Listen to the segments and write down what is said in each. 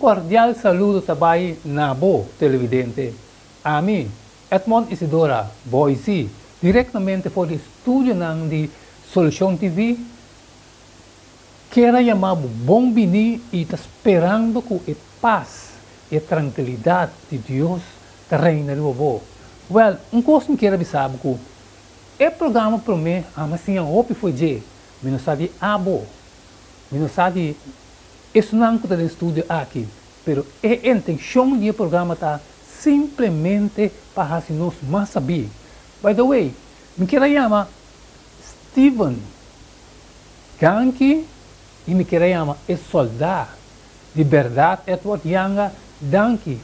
Cordial saludo ta bai na bo, televidente. Ami, Edmond Isidora, Boise, direktamente for di studionan di Solushon TV, kier a yama bo bon bini i ta sperando ku e pas i e trankilidat di Dios ta reina riba bo. Wèl, un kos mi kier a bisa bo ku e programa promé ami a siña hopi for dje, mi no sa di abo, mi no sa di esunnan ku ta den studio aki, pero e intenshon di e programa ta simplemente pa hasi nos mas sabí. By the way, mi kier a yama Steven danki i mi kier a yama e sòldá di bèrdat Edward Yanga danki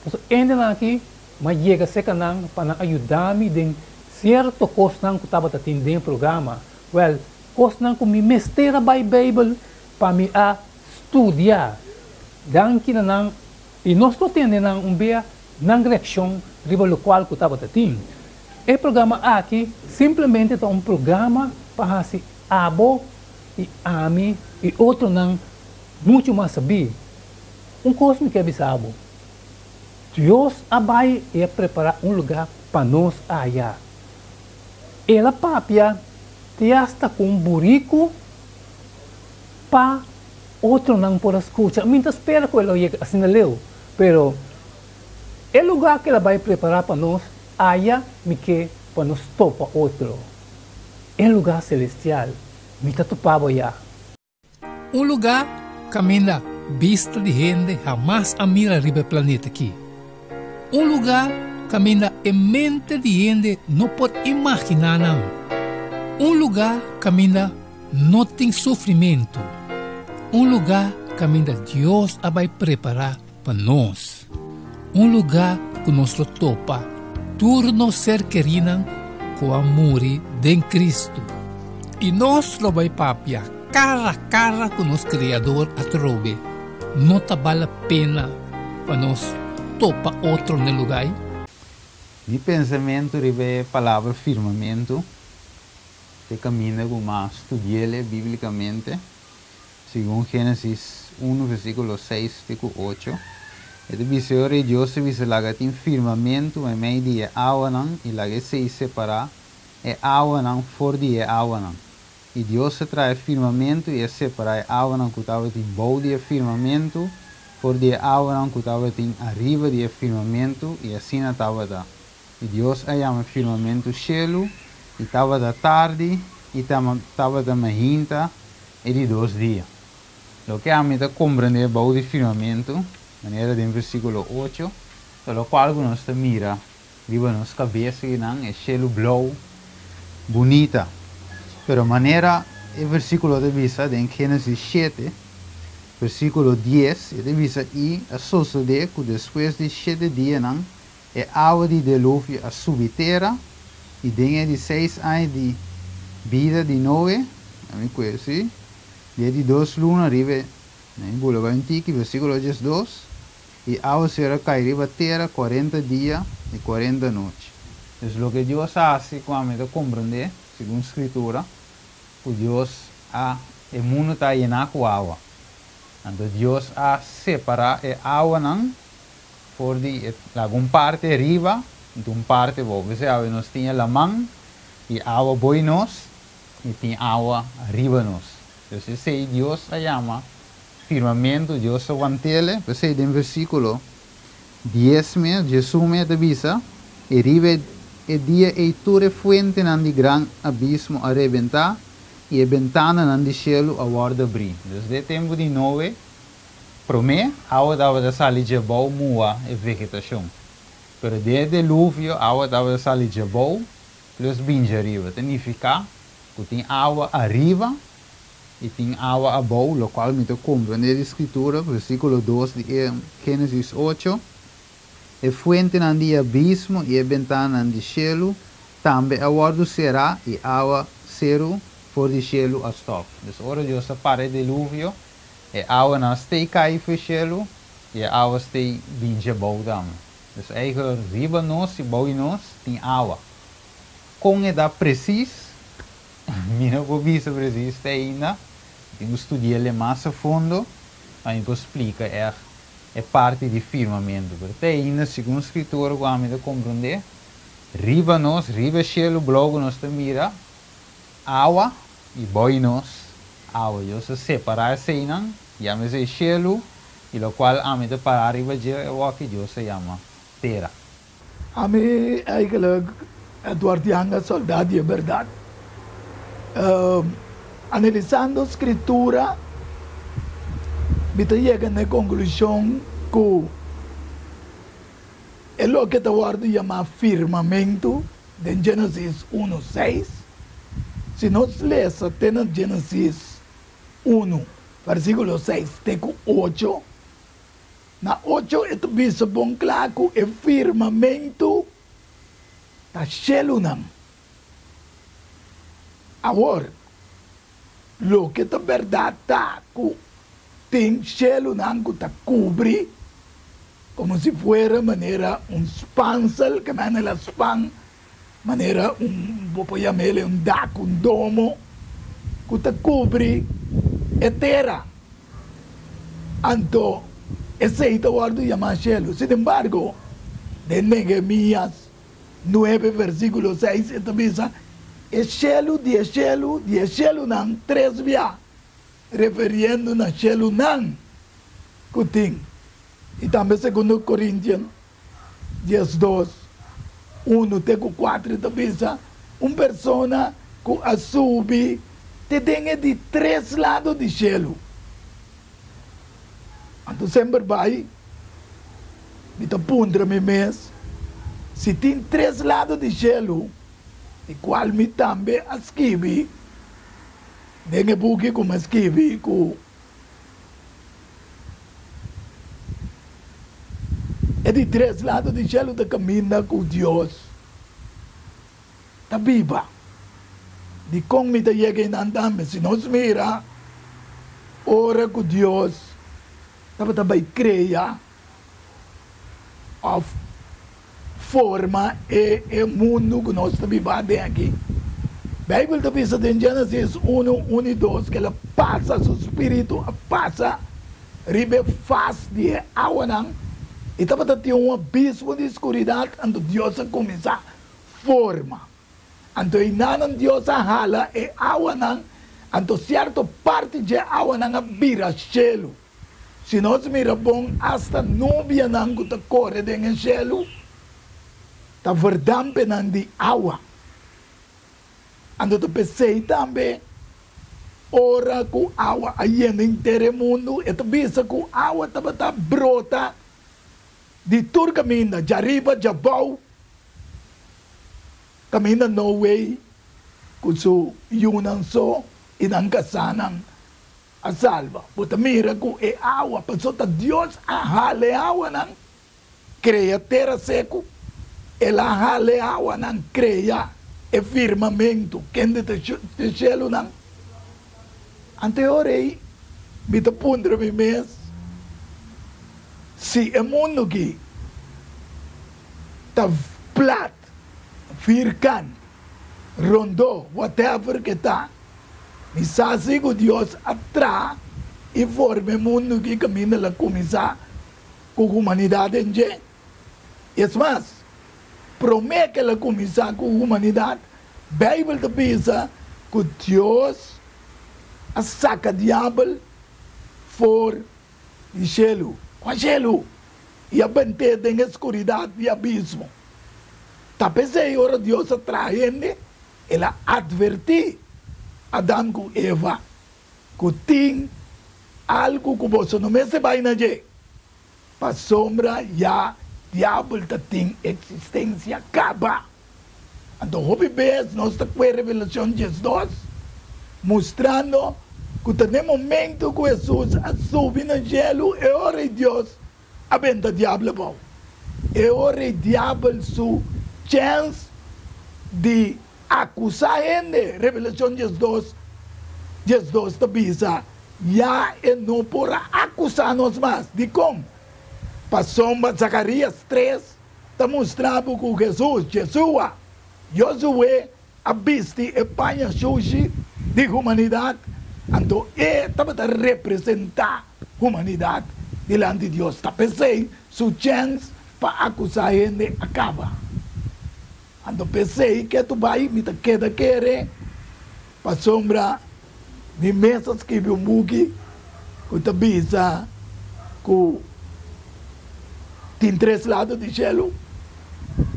pasobra hendenan aki m'a yega serka nan pa nan a yuda mi den sierto kosnan ku tabata tin den e programa. Wèl, kosnan ku mi mester a bai Beibel pa mi a studia. Danki na nan i nos lo tende nan un bia nan reakshon riba lokual ku tabata tin. E programa aki simplemente ta un programa pa hasi abo i ami i otronan muchu mas sabí. Un kos mi ke bisa bo, Dios a bai i a prepará un lugá pa nos aya. El a papia te asta ku un buriku pa otronan por a skucha. Mi ta spera ku el lo yega asina leu, pero e lugá ku el a bai prepará pa nos aya mi ke pa nos topa otro. E lugá selestial. Mi ta topa bo ya. Un lugá kaminda bista di hende hamas a mira riba e planeta akí. Un lugá kaminda e mente di hende no por imaginá nan. Un lugá kaminda no tin sufrimentu. Un lugá kaminda Dios a bai prepará pa nos. Un lugá ku nos lo topa tur nos ser kerínan ku a muri den Kristu. I nos lo bai papia kara kara ku nos Kreador atrobe. No ta bal la pena pa nos topa otro n'e lugá ei? Mi pensamentu riba e palabra firmamentu ta e kaminda ku mas studi'el bíblikamente. Segun Génesis unu versíkulo seis te ku ocho, e ta bisa e ora ei Dios ta bisa laga tin firmamentu meimei di e awanan i laga esei separá e awanan for di e awanan. I Dios a traha e firmamentu i a separá e awanan ku tabatin bou di e firmamentu for di e awanan ku tabatin ariba di e firmamentu, i asina tabata. I Dios a yama e firmamentu shelu, i tabata tardi i tabata mainta e di dos dia. Loke ami ta komprendé bou di firmamentu, manera den versíkulo ocho, ta lokual ku nos ta mira riba nos kabes akinan, e shelu blou bunita. Pero manera e versíkulo ta bisa den Génesis shete, versíkulo dies, e ta bisa, I a sosodé ku despues di shete dianan E awa di deluvio a subi tera, i den e di seis aña di bida di Noe, ami kue si, di e di dos luna riba e, na mi bula bai un tiki, versíkulo 12, i awaseru a kai riba tera 40 dia i 40 nochi. Dus loke Dios a hasi ku ami ta komprendé, segun Skritura, ku Dios a, e mundu ta yená ku awa. Anto Dios a separá e awanan For di e laga un parti ariba anto un parti abou. P'esei awe nos tin e laman i awa boi nos i tin awa riba nos. Dus esei Dios a yama firmamentu, Dios a want'ele. P'esei den versíkulo dies me, diesun me ta bisa, I riba e dia ei tur e fuentenan di gran abismo a rebentá i e bentananan di shelu a wòrdu abrí. Dus den e tempu di Noe Promé, awa tabata sali djebou mua e vegetashon. Pero den e deluvio, awa tabata sali djebou plus bin djariba. Ta nifiká ku tin awa ariba i tin awa abou, lokual mi ta komprendé di Skritura, versíkulo dos di e Génesis ocho, E fuentenan di e abismo i e bentananan di shelu tambe a wòrdu será i awa seru for di shelu a stòp. Dus ora Dios a para e deluvio, E awanan stay kai for shelu i e awa stay bin dje bou tambe. Dus eigen riba nos i bou di nos tin awa. Kon e ta presis, mi no por bisa presis te ainda. Mi tin ku studi'el mas a fondo pa mi por splika ègt E parti di firmamentu. Pero te ainda, segun Skritura ku ami ta komprondé, riba nos, riba e shelu blou ku nos ta mira, awa, i bou di nos, awa. Dios a separá eseinan, yama esei shelu, i lokual ami ta pará riba dje awoki, Dios a yama tera. Ami eigenlijk Edward Janga soldat di e berdad. Analisando Scritura mi ta yega na e conclusion cu e loke ta wordo yama firmamento den Genesis uno seis, si nos lesa te na Genesis uno versiculo seis te cu ocho, Na ocho e ta bisa bon kla ku e firmamentu ta shelunan. Awor, loke ta bèrdat ta ku tin shelunan ku ta kubri komo si fuera manera un spansel, ke manda el a span manera un, bo por yam'el un dak, un domo, ku ta kubri e tera. Anto esei ta wòrdu yamá shelu. Sin embargo, den Nehemías nuebe versíkulo seis e ta bisa, E shelu di e shelu di e shelunan tres bia, referiendo na shelunan ku tin. I tambe Segundo Korintian 12, unu te ku kuater ta bisa, Un persona ku a subi te den e di tres lado di shelu. Anto semper bai mi ta puntra mi mes si tin tres lado di shelu, di kual mi tambe a skibi den e buki ku mi a skibi ku. E di tres lado di shelu ta kaminda ku Dios ta biba. Dikon mi ta yega einan tambe? Si nos mira ora ku Dios tabata bai krea òf forma e e mundu ku nos ta biba aden aki. Beibel ta bisa den Genesis unu, unu i dos ku el a pasa su spiritu a pasa riba e fas di e awanan i tabata tin un abismo di skuridat, anto Dios a kuminsá forma. Anto einanan Dios a hala e awanan, anto sierto parti dje awanan a bira shelu. Si nos mira bon, asta nubianan ku ta kore den e shelu ta verdampenan di awa. Anto ta p'esei tambe ora ku awa a yena henter e mundu, e ta bisa ku awa tabata brota di tur kaminda, djariba, djabou, kaminda Noe ku su yunan so i nan kasánan a salba. Bo ta mira ku e awa, pasobra ta Dios a hala e awanan, krea tera seku, El a hala e awanan, krea e firmamentu, kende ta e shelunan. Anto e ora ei mi ta puntra mi mes, si e mundu aki ta plat, firkant, rondó, whatever ke ta, Mi sa si ku Dios a traha i forma e mundu ki kaminda el a kuminsá ku humanidat den dje. Es mas, promé ku el a kuminsá ku humanidat, Beibel ta bisa ku Dios a saka Diabel for di shelu. Kua shelu? I a bent'é den e skuridat di abismo. Ta p'esei ora Dios a traha hende, El a advertí Adam ku Eva ku tin algu ku boso no mester bai na dje, pasobra ya Diabel ta tin eksistensia kaba. Anto hopi bes nos ta kue Revelashon 12, mustrando ku ta n'e momentu ku Hesus a subi na shelu e ora ei Dios a benta diabel abou. E ora ei diabel su chèns di akusá hende, Revelashon 12, 12 ta bisa, ya e no por a akusá nos mas. Dikon? Pasobra Zakarias 3 ta mustra bo ku Hesus, Jesua, Josué, a bisti e paña shushi di humanidat, anto e tabata representá humanidat. dilanti Dios. Ta p'esei su chèns pa akusá hende a kaba. Anto p'esei ke tu bai mi ta keda kere, pasobra mi mes a skibi un buki ku ta bisa ku tin tres lado di shelu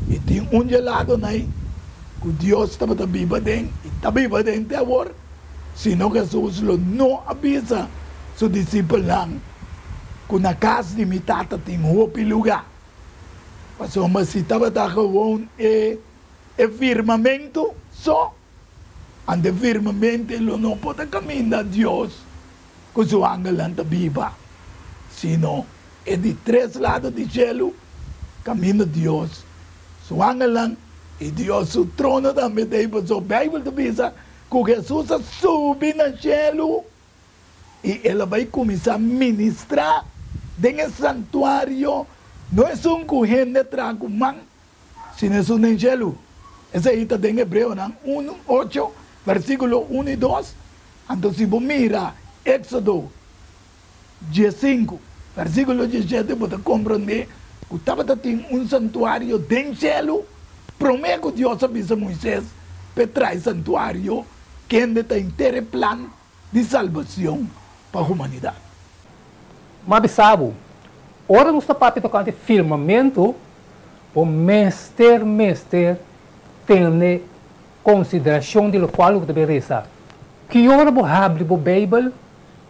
i tin un dje ladonan ku Dios tabata biba den i ta biba den te awor, sino Hesus lo no a bisa su disipelnan ku na kas di mi Tata tin hopi lugá. Pasobra si tabata gewoon e e firmamentu so, anto e firmamente lo no por ta kaminda Dios ku su angelnan ta biba, sino e di tres lado di shelu kaminda Dios, su angelnan i Dios su trono tambe ta ei. Pasobra Beibel ta bisa ku Hesus a subi na shelu. I el a bai kuminsá ministrá den e santuario, no esun ku hende traha ku man, sino esun den shelu. Esei ta den Hebreonan unu, ocho, versíkulo unu i dos. Anto si bo mira Éksodo diesinku, versíkulo diesshete, bo ta komprondé ku tabata tin un santuario den shelu promé ku Dios a bisa Moisés p'e traha e santuario, kende ta henter e plan di salbacion pa humanidad. M'a bisa bo, ora nos ta papia tocante firmamento, bo mester mester tene consideracion di locual bo ta bay reza. Ki ora bo habri bo Bijbel,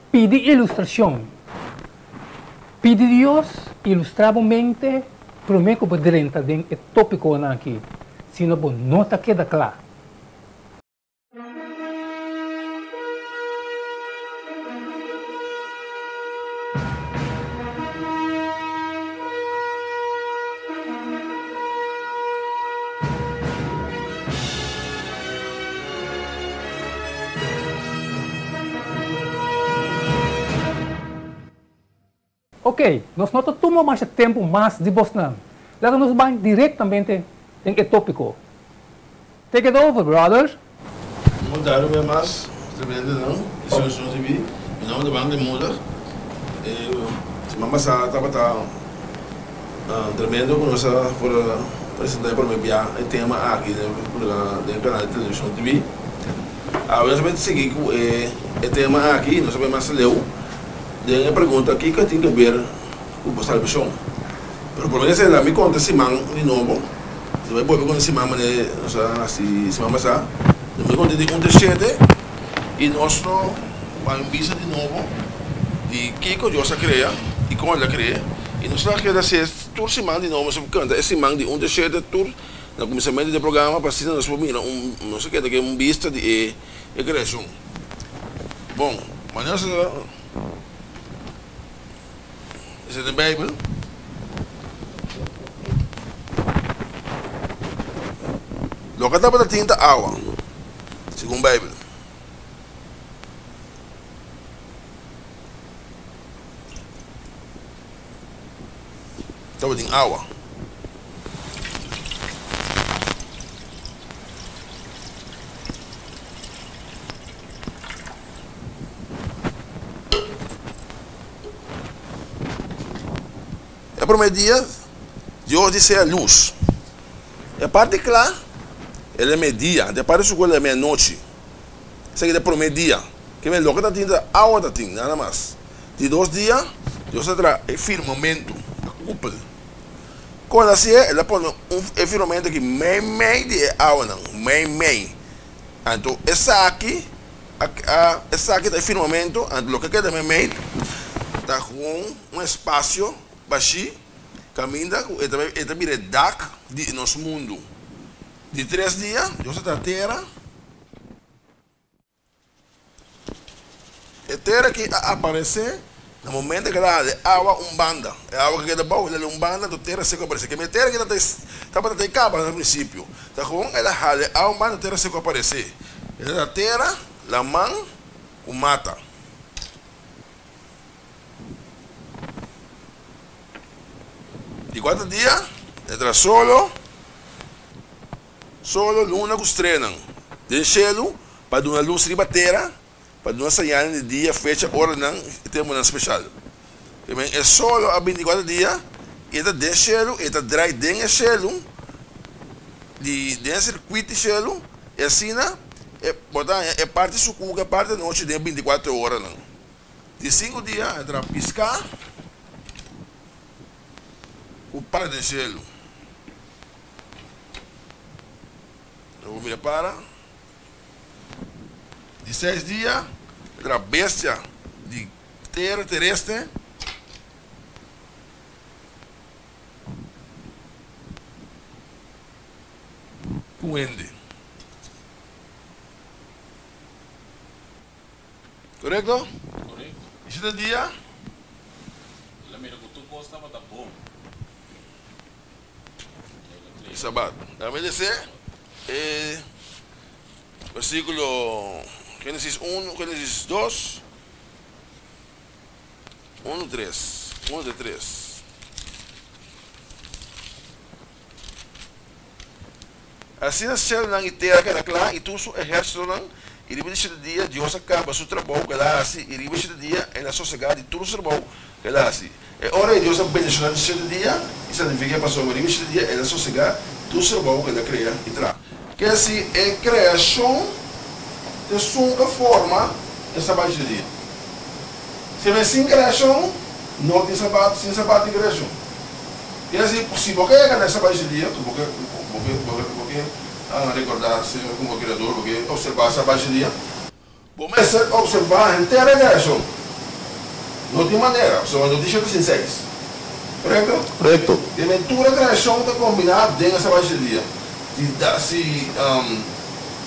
pidi ilustracion. Pidi Dios ilustra bo mente prome cu bo drenta den e topiconan aki, sino bo no ta keda cla. Ok, nos no ta tuma masha tempu mas di bosnan. Laga nos bai direktamente den e tópiko. Take it over, brother! Un kontario bia mas tremendonan di Solucion TV. Mi nomber ta Wangler Moeder. E siman pasá tabata tremendo ku nos a por a presentá e promé bia e tema aki den e kanal di Television TV. Awe nos a bai sigui ku e tema aki, nos a bai mas leu. Den e pregunta kiko tin ke ber ku bo salbashon? Pero prome esei la mi konta siman di nobo, mi bai bolbe konta siman mane nos a hasi siman pasá, mi konta di un te shete i nos lo bai un bista di nobo di kiko Dios a krea i kon el a krea i nos lo a keda hasi tur siman di nobo nos a kanta e siman di un te shete tur na kuminsamentu di e programa pa asina nos por mira un nos a keda ke un bista di e E kreashon. Bon, manera nos ta lesa den Beibel, loke tabata tin ta awa, segun Beibel. Tabatin awa. E promé dia, Dios di sea lus. E parti kla, el e media, anto e parti skur, el e meanochi. Esaki ta e promé dia. Ke men loke ta tin ta awa ta tin, nada mas. Di dos dia, Dios a traha e firmamentu, e kupel. Kon el a hasié? El a pone un e firmamentu aki meimei di e awanan, meimei. Anto esaki a a esaki ta e firmamentu, anto loke a keda meimei ta gewoon un espasio bashí kaminda ku e ta e ta bira e dak di nos mundu. Di tres dia, Dios a traha tera. E tera aki a aparesé na momento ku el a hala e awa un banda. E awa ku keda abou, el a hala un banda, anto tera seku a aparesé. Keme e tera aki tabata ta e kaba na prinsipio. Ta gewoon el a hala e awa un banda, tera seku a aparesé. E ta tera, laman ku mata. Di kuater dia, e tra solo. Solo luna ku streanan den shelu pa duna lus riba tera, pa duna señalnan di dia, fecha, oranan i tempunan speshal. Ke men e solo a bin di kuater dia i e ta den shelu, e ta drai den e shelu, di den e sirkuit di shelu, i asina e bo ta haña e parti sukú ku e parti anochi den e binti kuater oranan. Di sinku dia e traha piská ku para den shelu. Bo mira para. Di seis dia e traha bestia di tera terestre. Ku hende. Korekto? Korekto. Di shete dia. El a mira ku tur kos tabata bon. Di sabat. Dame lese e versíkulo Génesis 1, Génesis 2, 1, 3, 1 te 3. Asina selunan i tera keda kla i tur su ehérsitonan, i riba di shete dia Dios a kaba su trabou ku el a hasi, i riba shete dia el a sosegá di tur su trabou ku el a hasi. E ora ei Dios a bendishoná di shete dia i santifik'é pasobra riba shete dia el a sosegá tur su trabou ku el a krea i traha. Ke si e kreashon ta esun ku a forma e sabat di shete dia? Si men sin kreashon no tin sabat, sin sabat tin kreashon. Ke si, si bo ke yega na e sabat di shete dia, ku bo ke, bo ke, bo ke, bo ke rekordá Señor komo Kreador, bo ke opservá sabat di shete dia, Bo mester observá henter e kreashon. No tin manera, pasobra no tin shete sin seis. Korekto? Korekto. Di men tur e kreashon ta kombiná den e sabat di dia. Si da si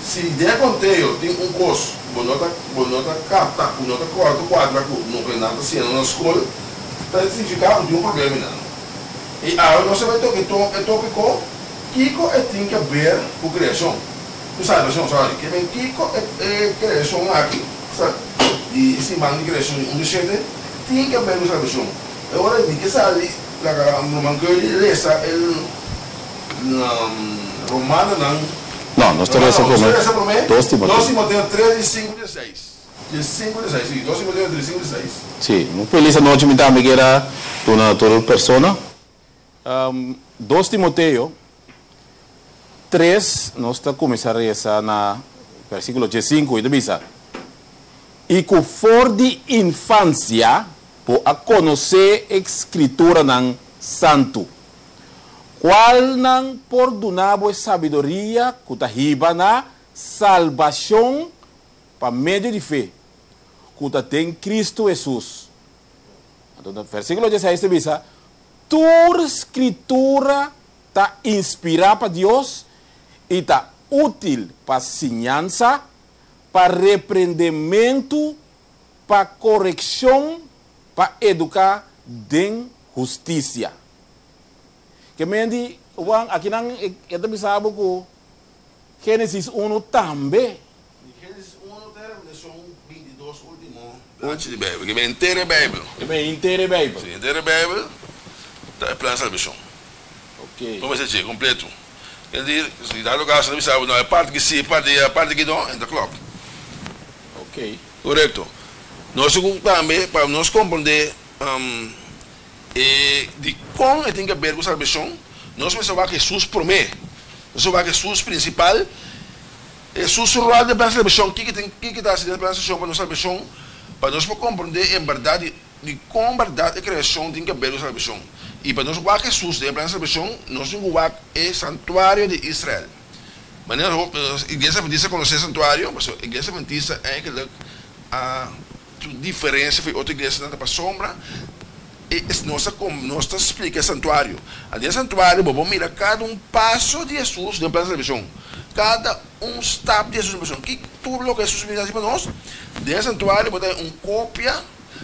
si den e konteo tin un kos ku bo no ta bo no ta kapta, ku no ta kòrta kuadra ku loke nan ta siña na skol, ta signifiká ku tin un problema einan. I awe nos ta bai toka e topiko, kiko e tin ke ber ku kreashon? Ku salbashon, sorry. Ke men kiko e e kreashon aki, sa, di e siman di kreashon di un di shete, tin ke ber ku salbashon? E ora mi ke sali laga Ruman Curly lesa el Romanonan. No, nos ta lesa prome. Nos ta lesa prome. Dos Timoteo. Dos Timoteo tres di sinku di seis. Di sinku di seis, si. Dos Timoteo tres, sinku di seis. Si. Un felis anochi mi tambe kier a duna na tur persona. Dos Timoteo tres, nos ta kuminsá resa na versíkulo diesinku, i ta bisa, I ku for di infansia bo a konosé e Skrituranan Santu, kualnan por duna bo e sabiduria ku ta hiba na salbashon pa medio di fe ku ta den Kristu Hesus. Anto na versíkulo dieseis ta bisa, Tur Skritura ta inspirá pa Dios i ta útil pa siñansa, pa reprendementu, pa korekshon, pa eduká den hustisia. Ke men di, Juan, akinan e ta bisa bo ku Génesis unu tambe. Di Génesis unu te Revelashon 22 último plachi di Beibel. Ke men henter e Beibel. Ke men henter e Beibel. Si, henter e Beibel ta e plan di salbashon. Ok. Bo mester dje kompleto. Kel di, si dado kaso ta bisa bo, no, e parti ki si, e parti e parti ki no, e ta klòp. Ok. Korekto. Nos ku tambe pa nos komprondé e dikon e tin ke ber ku salbashon, nos mester wak Hesus promé. Nos mester wak Hesus prinsipal. Hesus su ròl den plan salbashon, kiko tin kiko ta hasi den plan salbashon pa nos salbashon? Pa nos por komprondé en bèrdat di dikon bèrdat e kreashon tin ke ber ku salbashon. I pa nos wak Hesus den e plan salbashon, nos tin ku wak e santuario di Israel. Manera Iglesia Adventista konosé e santuario, pasobra Iglesia Adventista eigenlijk a su diferensia for e otro iglesianan ta pasobra e nos ta nos ta splika e santuario. Den e santuario bo por mira kada un paso di Hesus den plan di salbashon, kada un stap di Hesus den salbashon, ki tur loke Hesus a hasi pa nos, den e santuario bo ta haña un kopia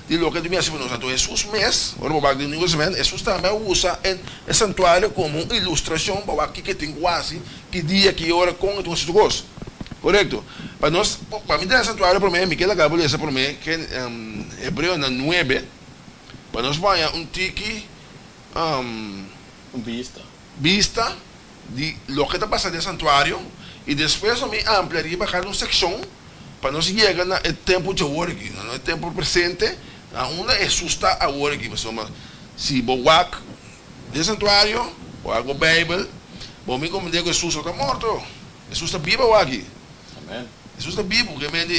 di loke a hasi pa nos. Anto Hesus mes, ora bo wak den Nieuwe Testament, Hesus tambe a usa e santuario komo un ilustrashon pa wak kiko e tin ku hasi, ki dia, ki ora, kon e tin ku hasi tur kos. Korekto. Pa nos, pa mi den e santuario promé, mi ke laga bo lesa promé Hebreonan nuebe, pa nos por haña un tiki Un bista. bista di loke ta pasa den santuario i despues lo mi amplia riba kada un sekshon pa nos yega na e tempu dje awor aki, na e tempu presente. Na unda Hesus ta awor aki? Pasobra si bo wak den santuario, bo wak bo Bijbel, bo mi komprendé ku Hesus no ta morto. Hesus ta bibu awor aki. Hesus ta bibu. Ke men di,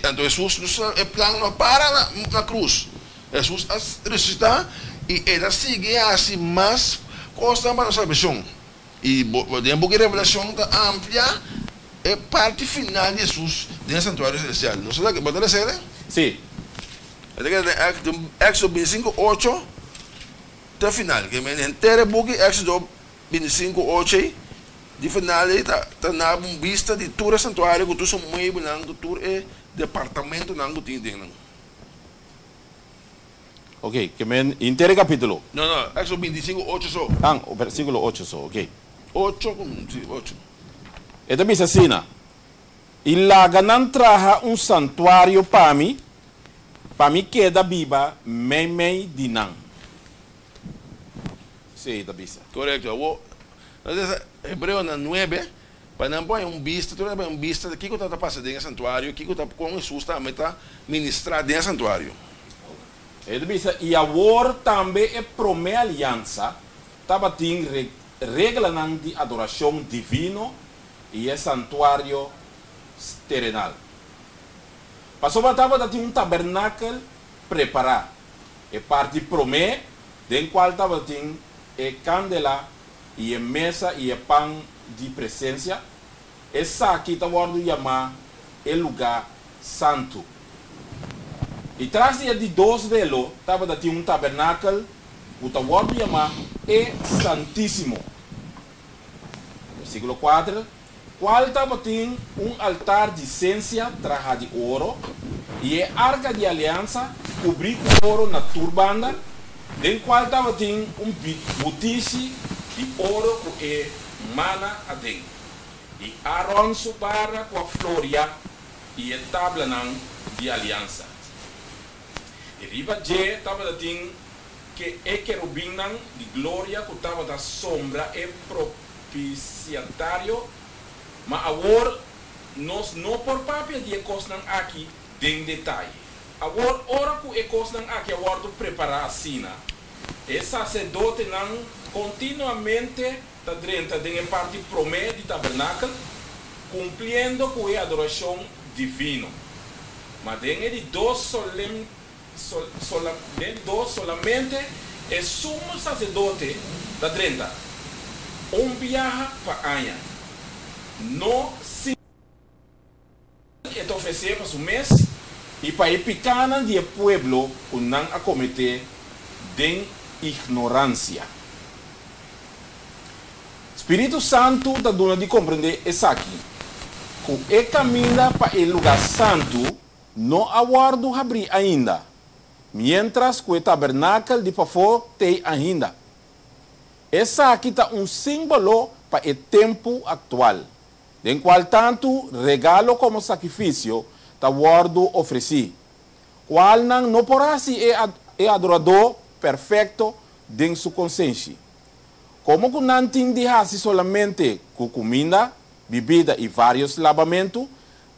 anto Hesus no sa, e plan no a para na krus. Hesus a resusitá i e ta sigui hasi mas kosnan pa nos salbashon. I den buki Revelashon ta amplia e parti final di Hesus den e santuario selestial. Nos ta bo ta lesa e? Sí. E ta keda den Éxodo bintisinku ocho te final. Ke men henter e buki Éxodo bintisinku ocho ei di final ei ta ta na un bista di tur e santuario ku tur su muebelnan ku tur e departamentonan ku tin den nan. Ok, ke men henter e kapítulo. No, no, Éxodo bintisinku ocho so. Ah, versíkulo ocho so, ok. Ocho ku, sí, ocho. E ta bisa asina, I laga nan traha un santuario pa mi, pa mi keda biba meimei di nan. Esei e ta bisa. Korekto. Awor, nos lesa Hebreonan nuebe, pa nan por haña un bista, tur hende por haña un bista di kiko ta pasa den e santuario, kiko ta, kon Hesus tambe ta ministrá den e santuario. E ta bisa, I awor tambe e promé aliansa tabatin reglanan di adorashon divino i e santuario terenal. Pasobra tabata tin un tabernakel prepará, e parti promé den kual tabatin e kandela i e mesa i e pan di presensia, Esaki ta wòrdu yamá e lugá santu. I tras di e di dos velo tabata tin un tabernakel ku ta wòrdu yamá e Santísimo. Versíkulo kuater, Kual tabatin un altar di sensia trahá di oro, i e arka di aliansa kubrí ku oro na tur banda, den kual tabatin un butishi di oro ku e mana aden. I Aron su bara ku a floria i e tablanan di aliansa. I riba dje tabata tin ke e kerubinnan di gloria ku tabata sombra e propisiatario, ma awor nos no por papia di e kosnan aki den detaye. Awor ora ku e kosnan aki a wòrdu prepará asina, e saserdotenan kontinuamente ta drenta den e parti promé di tabernakel, kumpliendo ku e adorashon divino. Ma den e di dos solem, sola, den di dos solamente e sumo saserdote ta drenta, un biaha pa aña, no sin. E ta ofresé pa su mes i pa e pikánan di e pueblo ku nan a kometé den ignoransia. Spiritu Santu ta duna di komprendé esaki, ku e kaminda pa e lugá santu no a wòrdu habrí ainda, miéntras ku e tabernakel di pafó t'ei ainda. Esaki ta un símbolo pa e tempu aktual. Den kual tantu regalo komo sakrifisio ta wòrdu ofresí, kualnan no por hasi e e adoradó perfekto den su konsenshi. Komo ku nan tin di hasi solamente ku kuminda, bibida i vários labamentu,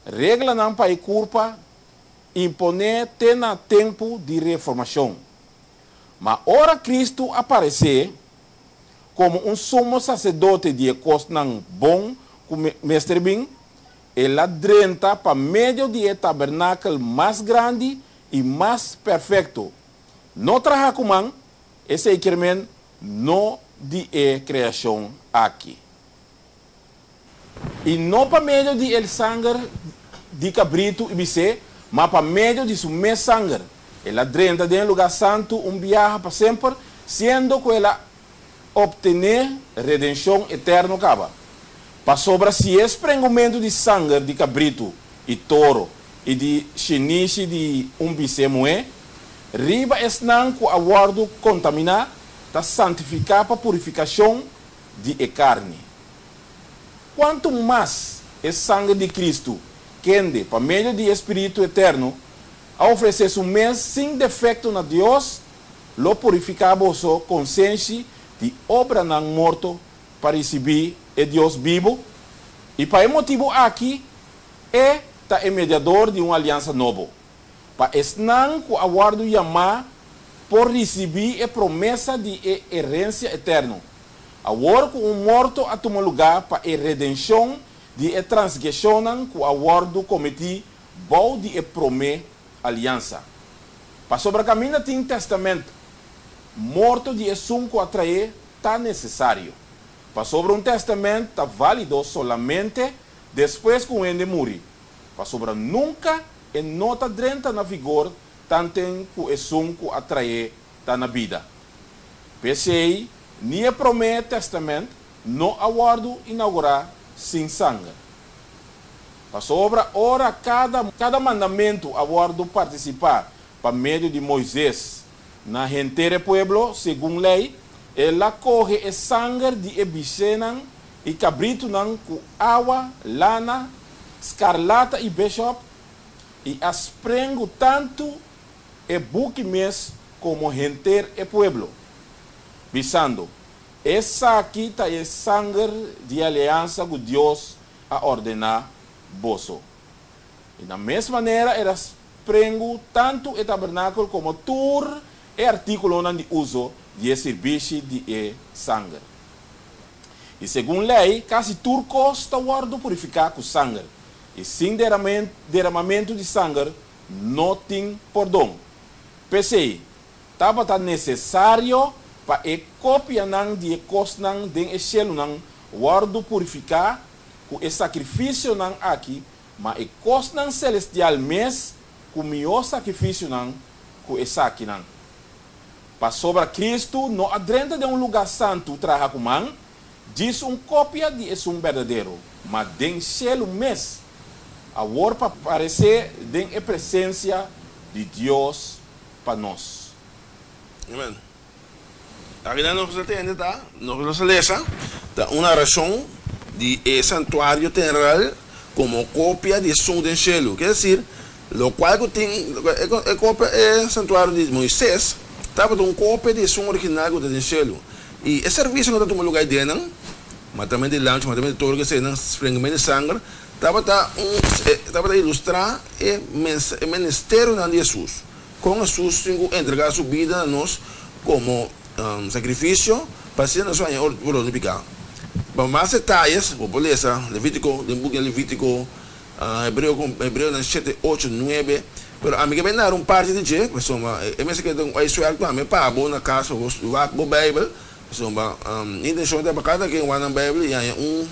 reglanan pa e kurpa imponé te na tempu di Reformashon. Ma ora Kristu a paresé, Komo un sumo saserdote di e kosnan bon ku mester bin, el a drenta pa medio di e tabernakel mas grandi i mas perfekto, no traha ku man, esei kier men no di e kreashon aki. I no pa medio di e sanger di kabritu i bisé, ma pa medio di su mes sanger, el a drenta den e lugá santu un biaha pa semper, siendo ku el a optené redenshon eterno kaba. Pasobra si e sprengumentu di sanger di kabritu i toro i di shinishi di un bisé muhé riba esnan ku a wòrdu kontaminá ta santifiká pa purifikashon di e karni, Kuantu mas e sanger di Kristu, kende, pa medio di e Spiritu eterno, a ofresé su mes sin defekto na Dios, lo purifiká boso konsenshi di obranan morto pa risibí e Dios bibu? I pa e motibu aki, e ta e mediador di un aliansa nobo. Pa esnan ku a wòrdu yamá por risibí e promesa di e herensia eterno, awor ku un morto a tuma lugá pa e redenshon di e transgreshonnan ku a wòrdu kometí bou di e promé aliansa. Pasobra kaminda tin tèstamènt, morto di esun ku a traé ta nesesario. Pasobra un tèstamènt ta válido solamente despues ku un hende muri, pasobra nunka e no ta drenta na vigor tanten ku esun ku a traé ta na bida. P'esei, ni e Promé Tèstamènt no a wòrdu inaugurá sin sanger. Pasobra ora kada kada mandamentu a wòrdu partisipá pa medio di Moises na henter e pueblo segun lei, el a kohe e sanger di e bisénan i kabritunan ku awa, lana, skarlata i bishop, i a sprengu tantu e buki mes komo henter e pueblo, bisando, Esaki ta e sanger di e aliansa ku Dios a ordená boso. I na mes manera el a sprengu tantu e tabernakel komo tur e artíkulonan di uso di e sirbishi di e sanger. I segun lei, kasi tur kos ta wòrdu purifiká ku sanger, i sin deramamentu di sanger no tin pordon. P'esei, tabata nesesario pa e kopianan di e kosnan den e shelunan wòrdu purifiká ku e sakrifisionan aki, ma e kosnan selestial mes ku mihó sakrifisionan ku esakinan. Pasobra Kristu no a drenta den un lugá santu traha ku man, djis un kopia di esun berdadero, ma den shelu mes, awor pa paresé den e presensia di Dios pa nos. Amen. Akinan nos ta tende ta, nos ta lesa, ta un narashon di e santuario teneral komo kopia di esun den shelu. Ke desir, lokual ku tin, e kopia, e santuario di Moises tabata un kopia di esun original ku ta den shelu. I e servisio ku ta tuma lugá ei den, matamentu di lamchi, matamentu di toro, keseinan, sprengimentu di sanger, tabata un, tabata ilustrá e e ministerionan di Hesus. Kon Hesus tin ku entregá su bida na nos komo sakrifisio pa asina nos haña pordon di piká? Pa mas detayes, bo por lesa Levítiko den buki di Levítiko, Hebreo Hebreonan shete, ocho, nuebe. Pero ami ke bai nara un parti di dje, pasobra e mester keda un huiswerk tambe pa bo na kas pa bo wak bo Beibel, pasobra mi intenshon ta pa kada ken wak nan Beibel i haña un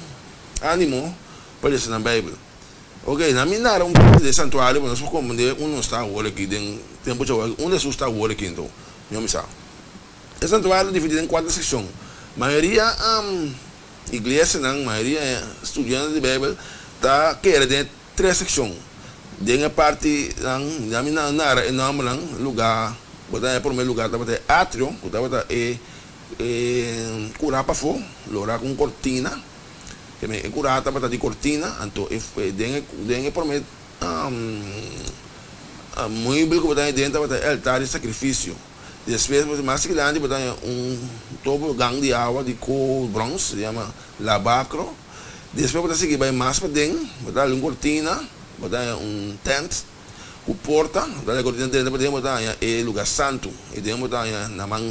ánimo pa lesa nan Beibel. Ok, na mi nara un parti di e santuario pa nos por comprende unda nos ta awor aki den tempo djawe aki, unda Hesus ta awor aki anto, mi a misa. E santuario ta dividi den kuater sekshon. Mayoria iglesianan, mayoria studiantenan di Beibel ta kere den e tres sekshon. Den e partinan, na mi nara e nòmbernan, lugá, bo ta e promé lugá tabata e atrio, ku tabata e kurá pafó, lorá ku un kortina. Te e kurá tabata di kortina, anto e den e den e promé muebel ku bo ta haña den tabata e altar di sakrifisio. Despues bo mas dilanti bo ta haña un tobogan di awa di ko bròns, se yama labakro. Despues bo ta sigui bai mas paden, bo ta hala un kortina, bo ta haña un tènt ku porta, bo ta hala e kortina drenta paden bo ta haña e lugá santu. I den bo ta haña na man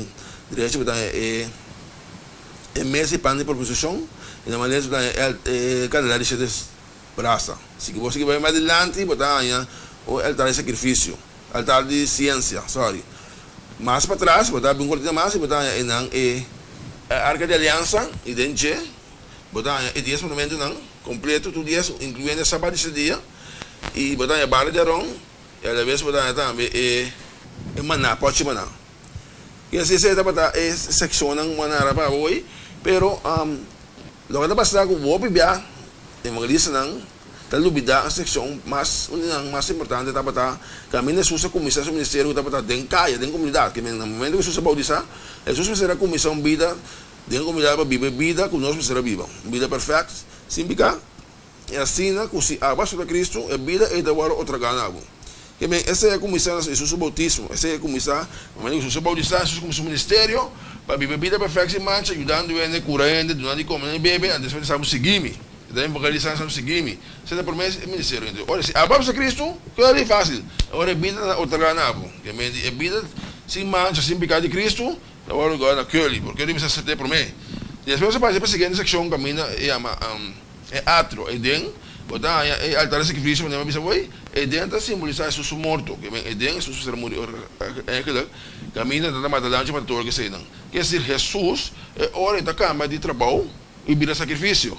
derecho bo ta haña e. E mes di pan di proposishon i na manera su ta haña e kandidat di shete brasa. Si ku bo sigui bai mas dilanti bo ta haña un altar di sakrifisio, altar di siensia, sorry. Mas patras bo ta habri un kortina mas i bo ta haña einan e Arka di Aliansa i den dje bo ta haña e dies mandamentunan kompleto, tur dies, inkluyendo e Sabat di shete dia, i bo ta haña bara di Aron i alabes bo ta haña tambe e maná, pòchi maná. I así esei tabata e sekshonnan ku a nara pa awoi. Pero loke ta pasa ta ku hopi bia evangelistanan ta lubidá e sekshon mas, un di nan mas importante tabata kaminda Hesus a kuminsá su ministerio ku tabata den kaya, den komunidat. Ke men na momento ku Hesus a boutisá, Hesus mester a kuminsá un bida den komunidat pa biba e bida ku nos mester a biba, un bida pèrfèkt, sin piká. I asina ku si abo a acepta Cristo, e bida ei ta wòrdu otorgá na abo. Ke men, esei a kuminsá na Hesus su boutismo. Esei a kuminsá na momento ku Hesus a boutisá, Hesus kuminsá su ministerio pa biba e bida perfèkt sin mancha, yudando hende, kura hende, duna di kome, duna di bebe, antes pa e ta sa bo sigui mi. E ta invoká di San San sigui mi. Esei ta promé ministerio. Ora si abo a Kristu, keda di fásil. Ora e bida ta otorgá na abo. Ke men di e bida sin mancha, sin piká di Kristu ta wòrdu otorgá na Curly. Porque Curly mester asept'é promé. Despues a pasa pa e siguiente sekshon kaminda e yama e atrio. Ei den bo ta haña e altar di sakrifisio manera mi a bisa bo ei. Ei den ta simbolisá Hesus su morto. Ke men ei den Hesus mester a muri ora eigenlijk kaminda nan ta mata lamchi pa tur eseinan. Ke esir Hesus e ora e ta kambia di trabou i bira sakrifisio.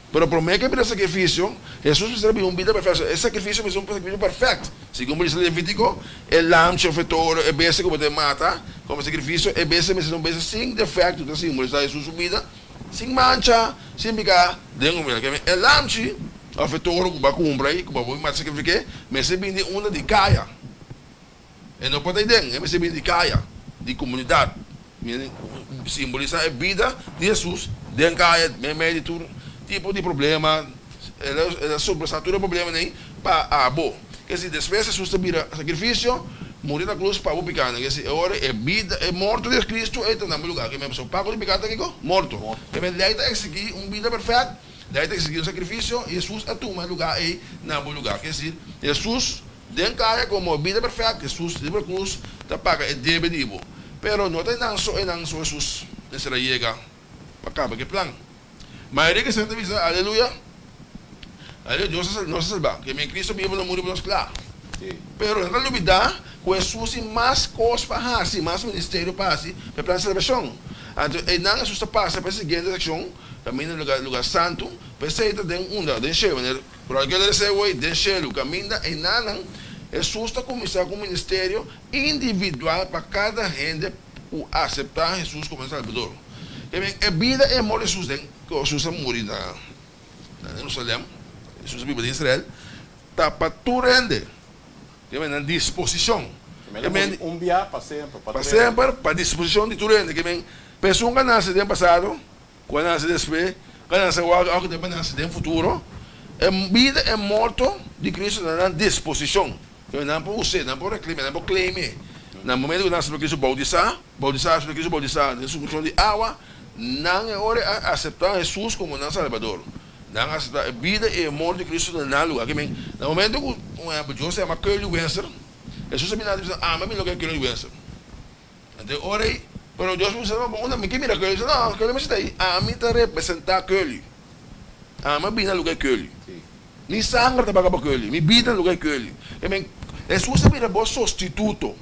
Pero promé ku e bira sakrifisio, Hesus mester a biba un bida perfekto. E sakrifisio mester un sakrifisio perfèkt. Segun bo lista Levítiko, e lamchi òf e toro, e bestia ku bo ta mata komo sakrifisio, e bestia mester un bestia sin defekto, ta simbolisá Hesus su bida sin mancha, sin piká den humildat. Keme e lamchi òf e toro ku bo a kumpra ei, ku bo a bai mata sakrifiké, mester bini di unda di kaya. E no por ta den, e mester bini di kaya, di komunidat. Simbolisá e bida di Hesus den kaya, meimei di tur tipo di problema. El a sobrepasá tur e problemanan ei pa abo. Ke si despues Hesus ta bira sakrifisio, muri na krus pa bo pikánan. Ke si e ora e bida, e morto di Kristu ei ta na bo lugá. Ke men pasobra pago di piká ta kiko? Morto. Ke men lei ta eksigí un bida perfèkt, lei ta eksigí un sakrifisio, i Hesus a tuma e lugá ei na bo lugá. Ke si Hesus Den kaya komo bida perfèkto, Hesus riba krus ta paga e debe di bo. Pero no ta enan so enan so Hesus mester a yega pa kaba ku e plan. Mayoria kristian ta bisa, Aleluya, aleluya, Dios a nos a salba, ke men Kristu biba lo muri pa nos kla. Pero nan ta lubidá ku Hesus tin mas kos pa hasi, mas ministerio pa hasi pa e plan di salbashon. Anto einan Hesus ta pasa pa e siguiente sekshon, kaminda lugar lugar santu, p'esei ta den unda, den shelu, manera. Pero algu el rese wei den shelu, kaminda einanan Hesus ta kuminsá ku un ministerio individual pa kada hende ku aseptá Hesus komo e Salbador. Ke men, e bida i e morto di Hesus den ku Hesus a muri na Jerusalèm, Hesus a biba den Israel, ta pa tur hende. Ke men, na disposishon. Ke men, un bia pa semper, pa semper, pa disposishon di tur hende. Ke men, pa esun ku a nase den pasado, Ku a nase despues, ku a nase awor òf ku ta nase den futuro, e bida e morto di Cristo ta na nan disposishon. Pero nan por us'é, nan por reklam'é, nan por claim'é. Na momento ku nan aseptá Cristo boutisá, boutisá, aseptá Cristo boutisá den sumershon di awa, nan e ora a aseptá Hesus komo nan Salbador. Nan a aseptá e bida i e morto di Cristo na nan lugá. Kimen, na momento ku, un ehèmpel, Dios a yama Curly Winster, Hesus a bini nan bisa, Ami a bini loke Curly Winster. Anto e ora ei, pero Dios a bisa, No, bo unda mi ke mira Curly? Mi bisa, No, Curly mester ta ei. Ami ta representá Curly. Ami a bini na luga di Curly. Mi sanger ta paga pa Curly. Mi bida na luga di Curly. E men, Hesus a bira bo sostituto.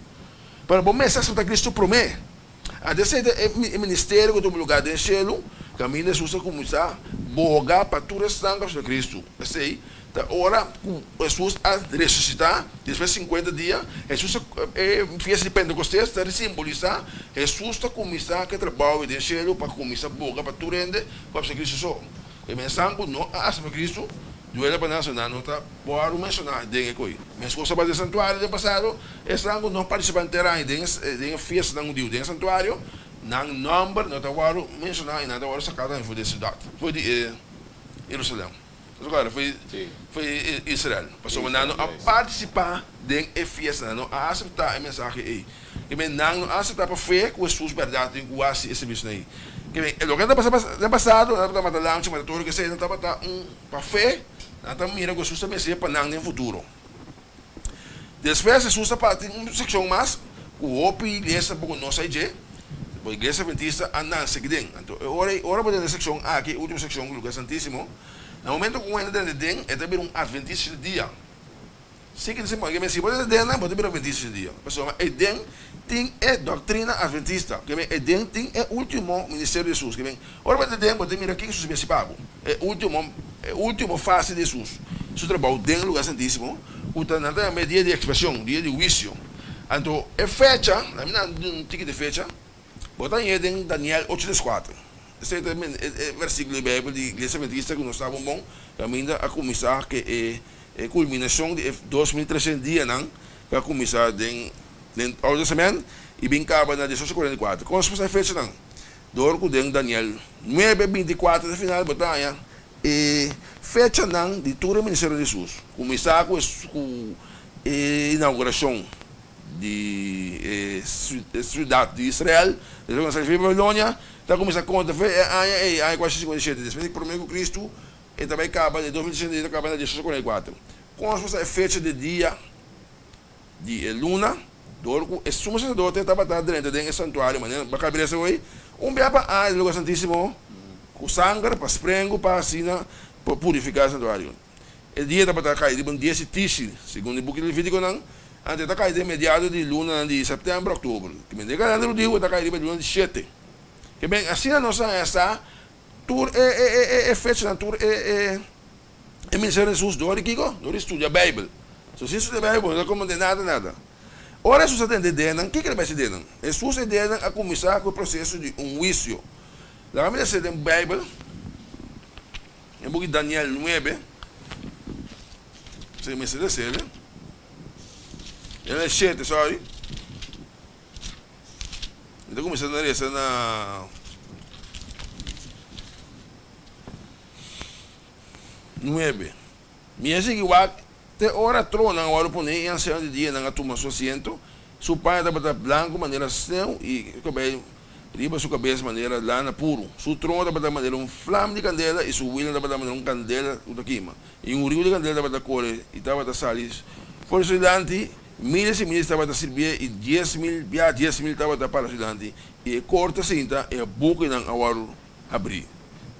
Pero bo mester aseptá Cristo promé. Anto esei ta e ministerio ku tuma lugá den shelu, kaminda Hesus a kuminsá boga pa tur esnan ku a aseptá Cristo. Esei Ta ora ku Hesus a resusitá despues di sinkuenta dia, Hesus a, e fiesta di Pentekostes ta simbolisá Hesus ta kuminsá ku e trabou den shelu pa kuminsá boga pa tur hende ku a aseptá Kristu so. E mensanan ku no a aseptá Kristu, duele pa nan, so nan no ta wòrdu menshoná den e koi. Meskos tabata den santuario den pasado, esnan ku no partisipá henter aña den e fiestanan hudiu den e santuario, nan nòmber no ta wòrdu menshoná i nan ta wòrdu saká tambe for di e siudat, for di e Jerusalèm. Pasobra foi foi Israel. Pasobra nan no a partisipá den e fiesta, nan no a aseptá e mensahe ei. Ke men nan no a aseptá pa fe ku Hesus bèrdat tin ku hasi e servisio ei. Ke men loke nan ta pasa den pasado, nan tabata mata lamchi, mata toro, kesei, nan tabata un pa fe, nan ta mira ku Hesus ta mester pa nan den futuro. Despues Hesus a parti un sekshon mas ku hopi iglesia tampoko no sa dje, bo iglesia adventista a nanse aki den. Anto e ora ei, ora bo tende e sekshon aki, e ultimo sekshon, Lugar Santisimo, na momento ku un hende tende den, e ta bira un adventista di dia. Sin ke ta simbòl, ke men si bo tende den nan, bo ta bira adventista di dia. Pasobra ei den tin e doktrina adventista, ke men ei den tin e ultimo ministerio di Hesus. Ke men ora bo tende den, bo ta mira kiko Hesus a mester pa bo. E ultimo, e ultimo fase di Hesus su trabou den e Lugar Santisimo, ku ta nan ta yama e dia di ekspiashon, dia di huisio. Anto e fecha, na mi nan di un tiki di fecha, bo ta hañ'é den Daniel ocho des kuater. Esei ta e versíkulo di Beibel di Iglesia Adventista ku nos ta bon bon, kaminda a kuminsá ku e e kulminashon di e 2300 dianan ku a kuminsá den den Oudo Testament i bin kaba na diesocho kuarenta i kuater. Kon nos por sa e fechanan? Dor ku den Daniel nuebe 24 te final bo ta haña e fechanan di tur e ministerio di Hesus, kuminsá ku ku e inaugurashon di e siudat di Israel, despues ku nan sali for di Babilonia, ta kuminsá konta for e aña ei, aña 457 despues di promé ku Kristu. E ta bai kaba di 2060 ta kaba na 1844. Kon nos por sa e fecha di dia di e luna? Dor ku e sumo saserdote tabata drenta den e santuario manera bo a kabia lesa hoy, un bia pa aña den Lugar Santisimo ku sanger pa sprengu pa asina por purifiká e santuario. E dia tabata kai riba un dies di Tishri, segun e buki di Levítikonan, anto e ta kai den mediado di lunanan di sèptèmber, òktober. Ke men den kalènder hudiu e ta kai riba e luna di shete. Ke men asina nos a haña sa Tur e e e e fechanan, tur e e e ministerio di Hesus dor di kiko? Dor di studia Beibel. So sin studia Beibel bo no ta komprende nada nada. Ora Hesus a tende denan, kiko el a bai denan? Hesus e denan a kuminsá ku e proseso di un huisio. Laga mi lesa den Beibel, den buki Daniel nuebe, si mi mester les'el, Daniel shete, sorry. Mi ta kuminsá na resa na nuebe. Mi a sigui wak te ora trononan a wòrdu poné i ansiano di dianan a tuma su asiento. Su paña tabata blanku manera sneu i e kabei riba su kabes manera lana puru. Su trono tabata manera un flam di kandela i su wilnan tabata manera un kandela ku ta kima. I un riu di kandela tabata kore i tabata sali for di su dilanti. Miles i miles tabata sirbié i 10,000 bia 10,000 tabata para su dilanti, i e korte sinta i e bukinan a wòrdu habrí.